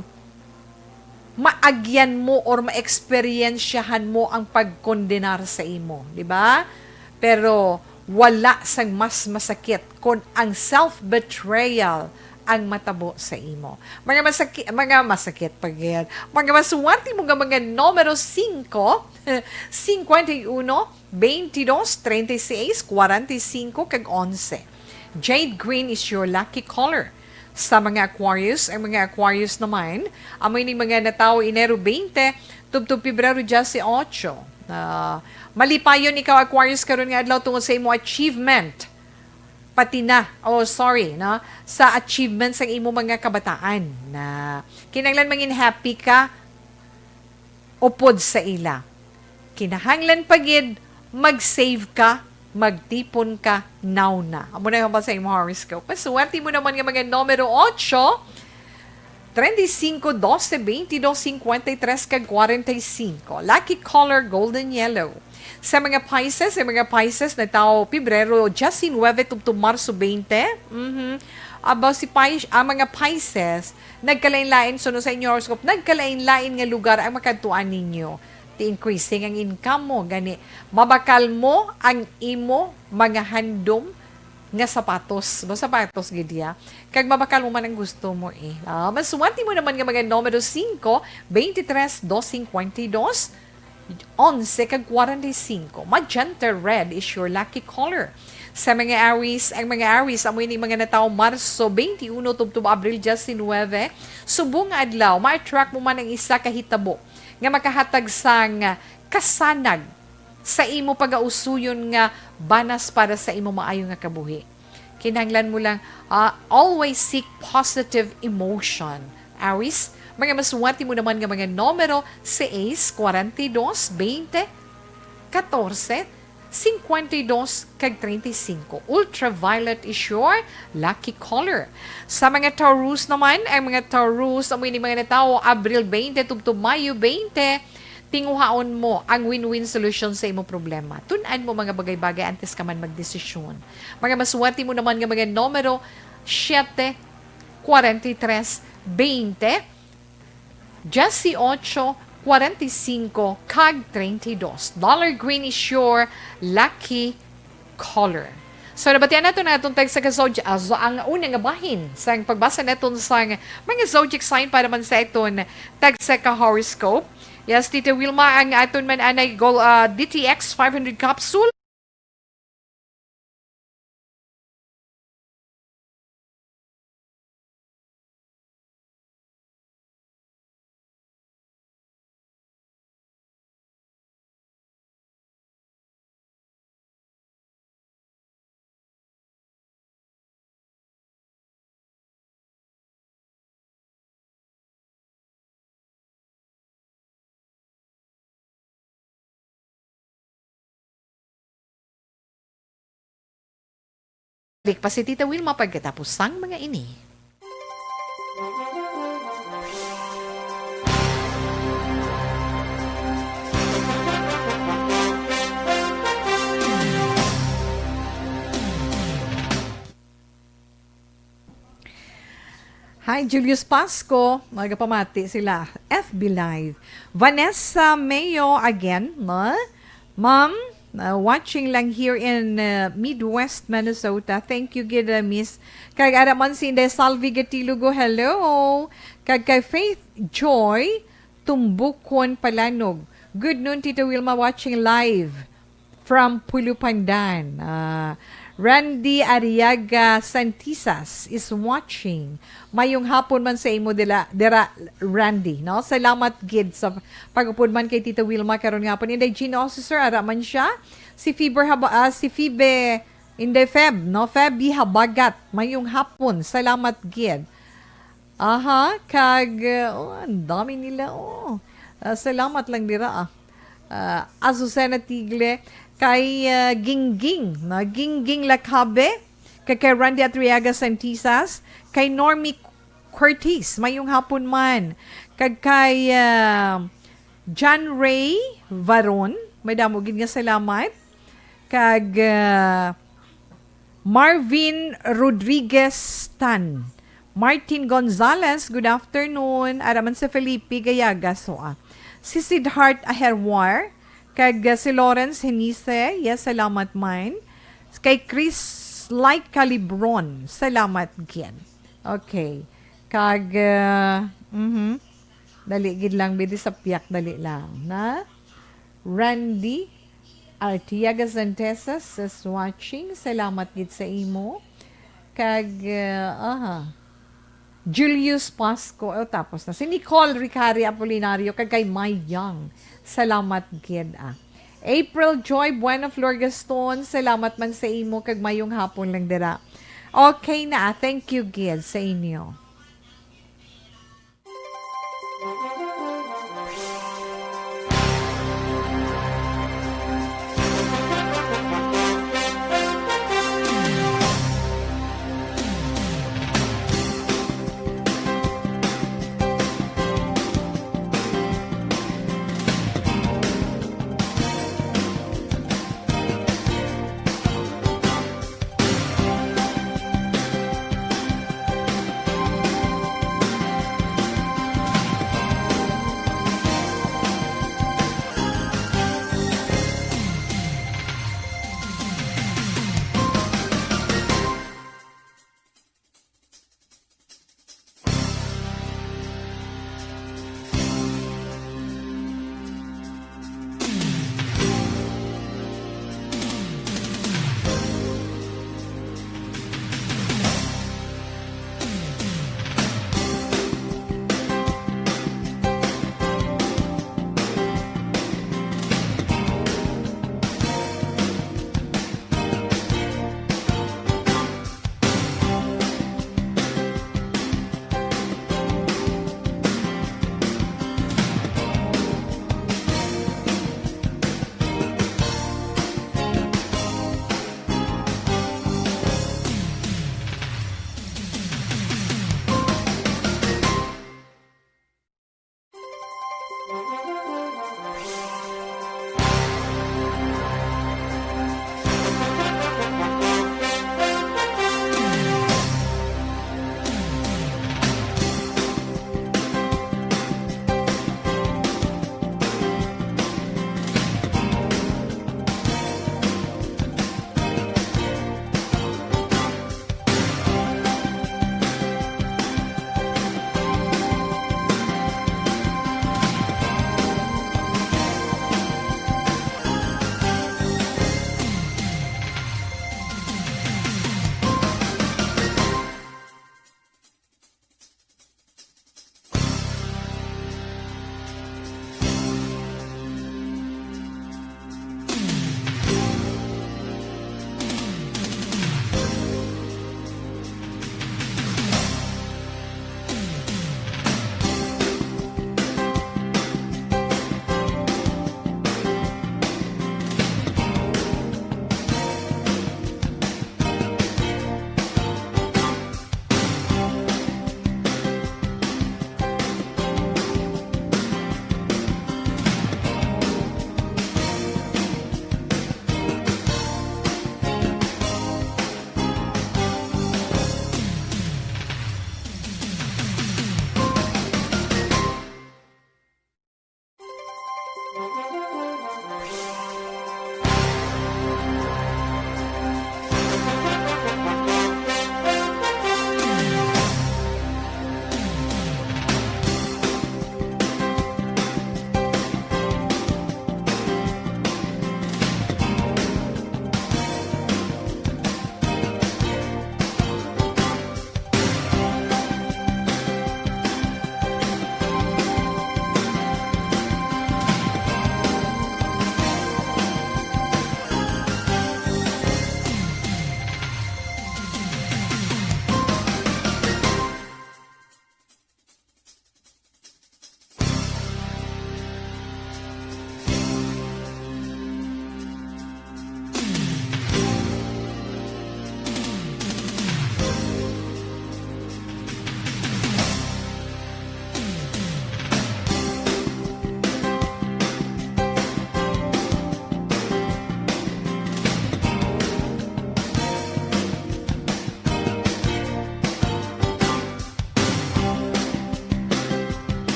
maagyan mo or maeksperiensyahan mo ang pagkondenar sa imo, di ba? Pero wala sang mas masakit kon ang self-betrayal ang matabo sa imo. Mga masaki-, mga masakit pa gid. Mga maswerte mo nga mga numero singko, cincuenta y uno, veintidós, treinta y seis, cuarenta y cinco, kag onse. Jade green is your lucky color. Sa mga Aquarius, ang mga Aquarius naman, amo ining mga natawo Enero twenty tubtob Pebrero dieciocho. Ah, malipayon ikaw, Aquarius, karon nga adlaw tungod sa imo achievement. Pati na, oh, sorry, no? Sa achievement sang imo mga kabataan na kinahanglan mangin happy ka upod sa ila. Kinahanglan pa gid mag-save ka, magtipon ka, now na. Amo na yung sa imong horoscope. Maswerte mo naman nga mga numero ocho, treinta y cinco, doce, veintidós, cincuenta y tres, kag cuarenta y cinco. Lucky color, golden yellow. Sa mga Pisces, sa mga Pisces natawo Pebrero diecinueve tubtob Marso twenty. Mhm. Abaw si Pis-, ang mga Pisces, nagkalain-lain, suno sa inyo horoscope, nagkalain-lain nga lugar ang makadtuan ninyo. Ti increasing ang income mo, gani mabakal mo ang imo mga handom nga sapatos. Ba, sapatos gid ya. Kag mabakal mo man ang gusto mo eh. Ah, maswerte mo naman nga mga numero cinco, veintitrés, dos cincuenta y dos, onse, kag cuarenta y cinco. Magenta red is your lucky color. Sa mga Aries, ang mga Aries, amo ini mga natawo Marso twenty-uno tubtob Abril diecinueve, subong nga adlaw, ma-attract mo man ang isa ka hitabo nga makahatag sang kasanag sa imo pagausuyon nga banas para sa imo maayo nga kabuhi. Kinahanglan mo lang, ah, always seek positive emotion. Aries, mga masuwati mo naman nga mga numero, seis, kwarenta y dos, veinte, katorse, cincuenta y dos, kag treinta y cinco. Ultraviolet is your lucky color. Sa mga Taurus naman, ang mga Taurus, amo ini mga natawo, Abril veinte tubtob Mayo veinte, tinguhaon mo ang win-win solution sa imo problema. Tun-an mo mga bagay-bagay antes ka man magdesisyon. Mga masuwati mo naman nga mga numero, siete, kwarenta y tres, veinte, dieciocho, kwarenta y cinco, kag treinta y dos. Dollar green is your lucky color. So, nabatian nato na atong tagsa ka zodiac, ah, ang una nga bahin sang pagbasa naton sang mga zodiac sign para man sa aton tagsa ka horoscope. Yes, Tita Wilma, ang aton man anay gol-, ah, D T X five hundred capsule. Balik pa si Tita Wilma pagkatapos sang mga ini. Hi, Julius Pasco. Nagapamati sila. F B Live. Vanessa Mayo again, no? Ma'am, uh, watching lang here in, uh, Midwest, Minnesota. Thank you, gid, uh, Miss. Kag ara man si Inday Salvi Gatilugo, hello. Kag kay Faith Joy Tumbukon Palanog. Good noon, Tita Wilma, watching live from Pulupandan. Ah, Randy Arriaga Santisas is watching. Mayong hapon man sa imo dila, dira, Randy, no? Salamat gid sa pag-upod man kay Tita Wilma karon nga hapon. Inday Gina Officer, ara man siya. Si Fiber Haba-, ah, si Fibe, Inday Feb, no? Feby Habagat, mayong hapon. Salamat gid. Aha, kag, uh, oh, ang dami nila, oh. Ah, salamat lang dira, ah. Ah, Azucena Tigle, kay, ah, Gingging, na Gingging Lacabe, kag kay Randy Atriaga Santisas, kay Normie Curtis, mayong hapon man, kag kay, ah, John Ray Varon, madamo gid nga salamat, kag, ah, Marvin Rodriguez Tan. Martin Gonzalez, good afternoon. Ara man si Felipe Gayaga, so, ah. Si Sidhart Aherwar, kag, ah, si Lawrence Henise, yes, salamat man. Kay Chris Light Calibron, salamat gid. Okay. Kag, ah, mhm. Dali gid lang, bidi sa piyak, dali lang, na? Randy Artiaga Santesas is watching. Salamat gid sa imo. Kag, uh, aha. Julius Pasco. Oh, tapos na. Si Nicole Ricari Apolinario kag kay Mai Young. Salamat gid, ah. April Joy Bueno Flor Gaston. Salamat man sa imo kag mayong hapon lang dira. Okay na, ah. Thank you gid sa inyo.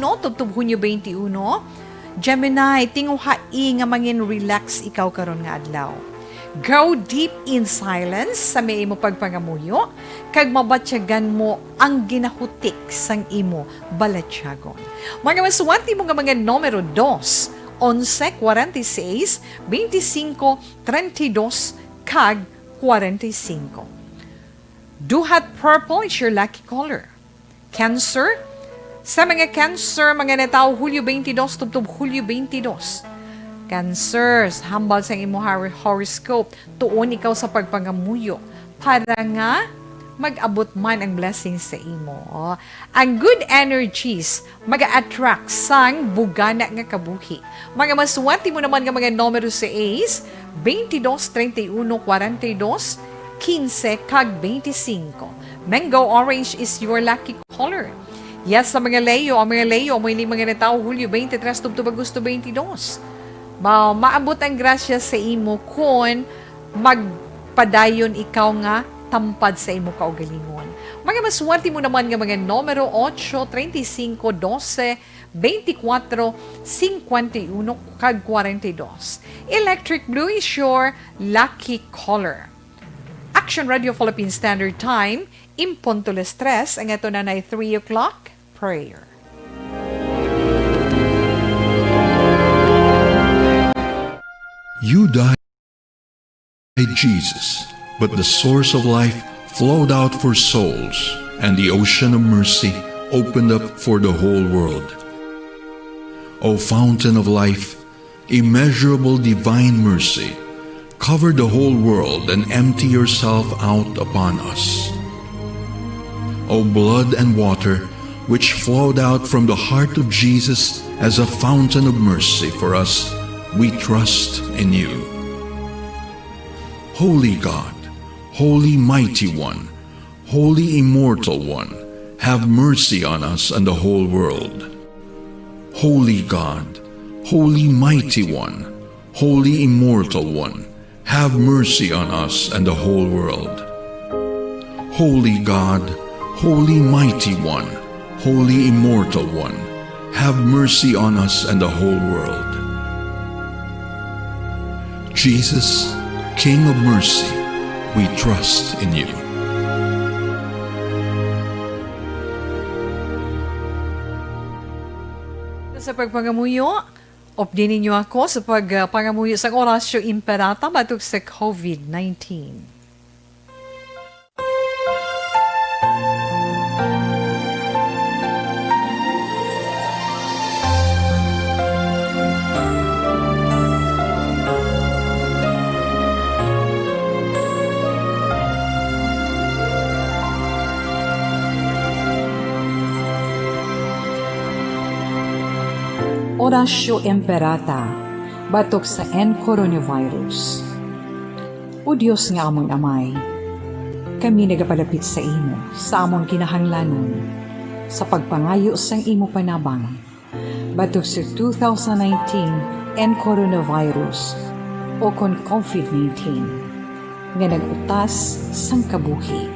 tubtob Hunyo twenty-one. Gemini, tinguhai nga mangin-relax ikaw karon nga adlaw. Go deep in silence sa may imo pagpangamuyo, kag mabatyagan mo ang ginahutik sang imo balatyagon. Mga maswerte mo nga mga numero dos, onse, kwarenta y seis, twenty-cinco, treinta y dos, kag kwarenta y cinco. Duhat purple is your lucky color. Cancer. Sa mga Cancer, mga natawo Hulyo twenty-dos tubtob Hulyo twenty-dos. Cancer, hambal sang imo hor-, horoscope, tuon ikaw sa pagpangamuyo para nga mag-abot man ang blessing sa imo. Oh, ang good energies mag-attract sang bugana nga kabuhi. Mga maswerte mo naman nga mga numero sa Ace, twenty-dos, treinta y uno, kwarenta y dos, quince, kag twenty-cinco. Mango orange is your lucky color. Yes, sa mga Leo, ang mga Leo, amo ini mga natawo Hulyo twenty-tres tubtob Agosto twenty-dos. Ma-, maabot ang grasya sa imo kon magpadayon ikaw nga tampad sa imo kaugalingon. Mga maswerte mo naman nga mga numero, ocho, treinta y cinco, doce, veinticuatro, cincuenta y uno, kag kwarenta y dos. Electric blue is your lucky color. Action Radio Philippine Standard Time, in punto las tres, ang ato na nay three o'clock prayer. You died, Jesus, but the source of life flowed out for souls, and the ocean of mercy opened up for the whole world. O fountain of life, immeasurable divine mercy, cover the whole world and empty yourself out upon us. O blood and water, which flowed out from the heart of Jesus as a fountain of mercy for us, we trust in you. Holy God, Holy Mighty One, Holy Immortal One, have mercy on us and the whole world. Holy God, Holy Mighty One, Holy Immortal One, have mercy on us and the whole world. Holy God, Holy Mighty One, Holy Immortal One, have mercy on us and the whole world. Jesus, King of mercy, we trust in you. Sa pagpangamuyo, updi ninyo ako sa pag, ah, pangamuyo sang Oratio Imperata batok sa covid nineteen. Oratio Imperata, batok sa N coronavirus. O Dios nga amon Amay, kami nagapalapit sa imo sa amon kinahanglanon, sa pagpangayo sang imo panabang batok sa two thousand nineteen N coronavirus, o kon covid nineteen, nga nag-utas sang kabuhi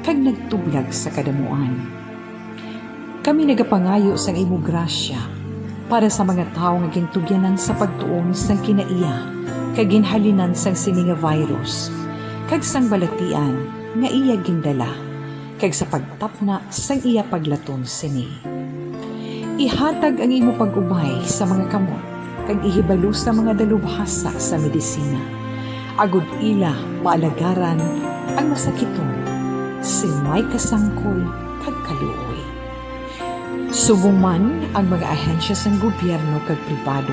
kag nagtublag sa kadamuan. Kami nagapangayo sang imo grasya para sa mga tawo nga gintugyanan sa pagtuon sang kinaiya kag ginhalinan sang sini nga virus, kag sang balatian nga iya gindala, kag sa pagtapna sang iya paglaton sini. Ihatag ang imo pag-ubay sa mga kamot kag ihibalo sa mga dalubhasa sa medisina, agod ila maalagaran ang masakiton sing may kasangkol kag kaluoy. Subong man ang mga ahensya sang gobyerno kag pribado,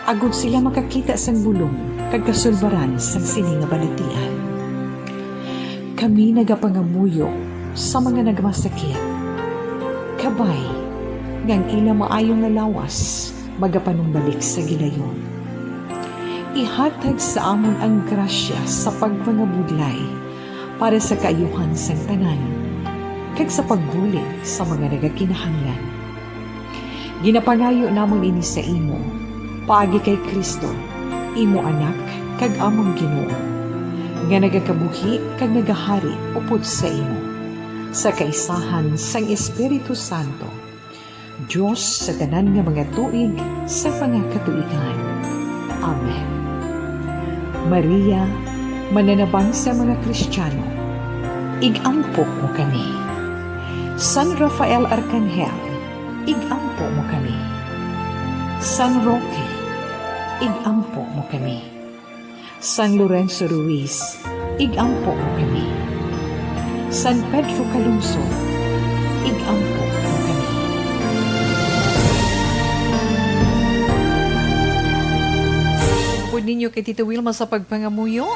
agod sila makakita sang bulong kag kasulbaran sang sini nga balatian. Kami nagapangamuyo sa mga nagmasakit. Kabay nga ang ila maayo nga lawas magapanumbalik sa gilayon. Ihatag sa amon ang grasya sa pagpangabudlay para sa kaayuhan sang tanan, kag sa pagbulig sa mga nagakinahanglan. Ginapangayo namon ini sa imo, paagi kay Cristo, imo Anak kag amon Ginoo, nga nagakabuhi kag nagahari upod sa imo, sa kaisahan sang Espiritu Santo, Dios sa tanan nga mga tuig sa mga katuigan. Amen. Maria, mananabang sa mga Kristiyano, ig-ampo mo kami. San Rafael Arkanghel, ig-ampo mo kami. San Roque, ig-ampo mo kami. San Lorenzo Ruiz, ig-ampo mo kami. San Pedro Calungsod, ig-ampo mo kami. Upod ninyo kay Tita Wilma sa pagpangamuyo.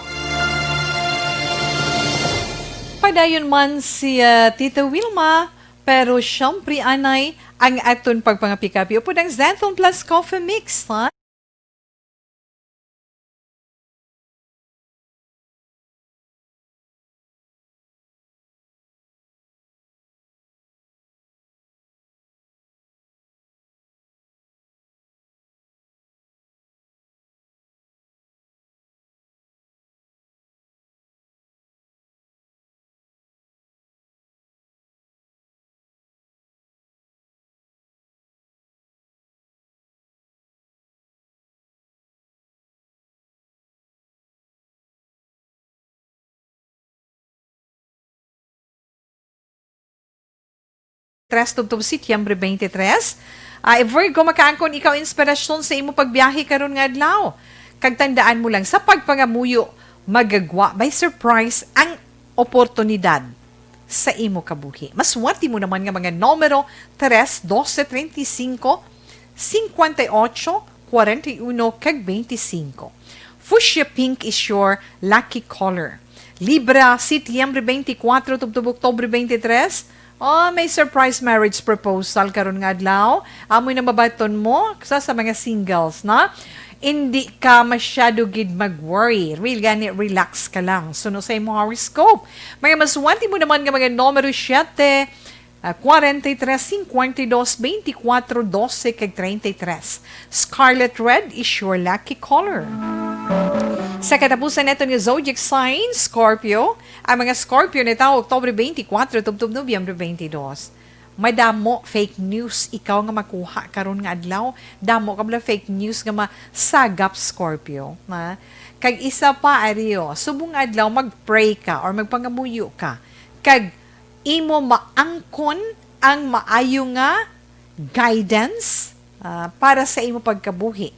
Padayon man si, ah, Tita Wilma, pero siyempre, anay, ang aton pagpangapikapi. Upod ang Xanthone Plus Coffee Mix, ha? Tres tubtob Setyembre twenty-three. Ah, Virgo, makaangkon ikaw inspirasyon sa imo pagbiyahe karon nga adlaw. Kag tandaan mo lang, sa pagpangamuyo, magagwa by surprise ang oportunidad sa imo kabuhi. Masuwati mo naman nga mga numero tres, doce, treinta y cinco, cincuenta y ocho, cuarenta y uno, kag veinticinco. Fuchsia pink is your lucky color. Libra, Setyembre twenty-four tubtob Oktubre twenty-three. Oh, may surprise marriage proposal karon nga adlaw. Amoy na mabaton mo sa, sa mga singles, na hindi ka masyado gid mag-worry. Real gani, relax ka lang. Suno sa imo horoscope. Mga masuwati mo naman nga mga numero siete, ah, forty-three, fifty-two, twenty-four, doce, kag treinta y tres. Scarlet red is your lucky color. Sa katapusan naton nga zodiac sign, Scorpio. Ang mga Scorpio natawo Oktubre twenty-four tubtob Nobyembre twenty-two. Madamo fake news ikaw nga makuha karon nga adlaw. Damo ka bala fake news nga masagap, Scorpio, ha? Kag isa pa, ari, o, subong adlaw mag-pray ka or magpangamuyo ka. Kag imo maangkon ang maayo nga guidance, ah, para sa imo pagkabuhi.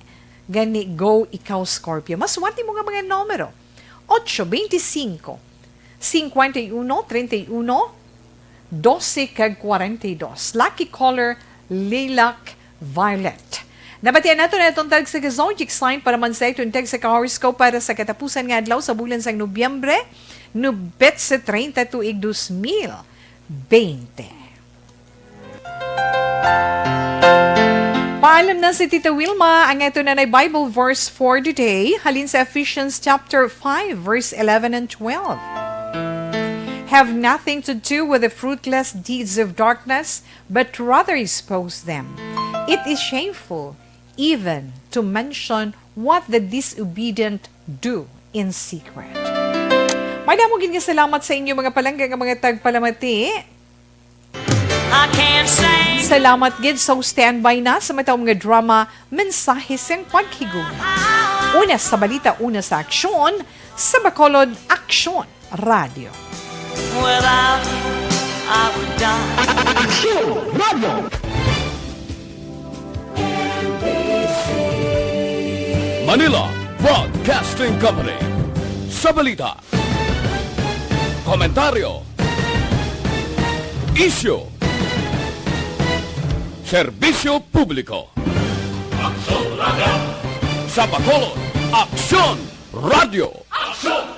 Gani, go ikaw, Scorpio. Masuwati mo nga mga numero: ocho, veinticinco, cincuenta y uno, treinta y uno, doce, kag cuarenta y dos. Lucky color, lilac violet. Nabatian nato na itong tag sa zodiac sign para man sa itong tag sa ka-horoscope para sa katapusan nga adlaw sa bulan sang Nobyembre, nubet sa treinta tuig dos mil bente. Paalam na si Tita Wilma. Ang ato na nay Bible verse for the day, halin sa Ephesians chapter five, verse eleven and twelve. "Have nothing to do with the fruitless deeds of darkness, but rather expose them. It is shameful even to mention what the disobedient do in secret." Madamo gid nga salamat sa inyo, mga palangga, nga mga tagpalamati. I can't say. Salamat gid sa standby na sa matawag nga drama, Mensahe sang Paghigugma. Una sa balita, una sa aksyon, sa Bacolod Aksyon Radio. Without you, I would die. Aksyon Radio. Manila Broadcasting Company. Sa balita, komentaryo, isyu, serbisyo publiko. Aksyon Radio. Sa Bacolod, Aksyon Radio. Aksyon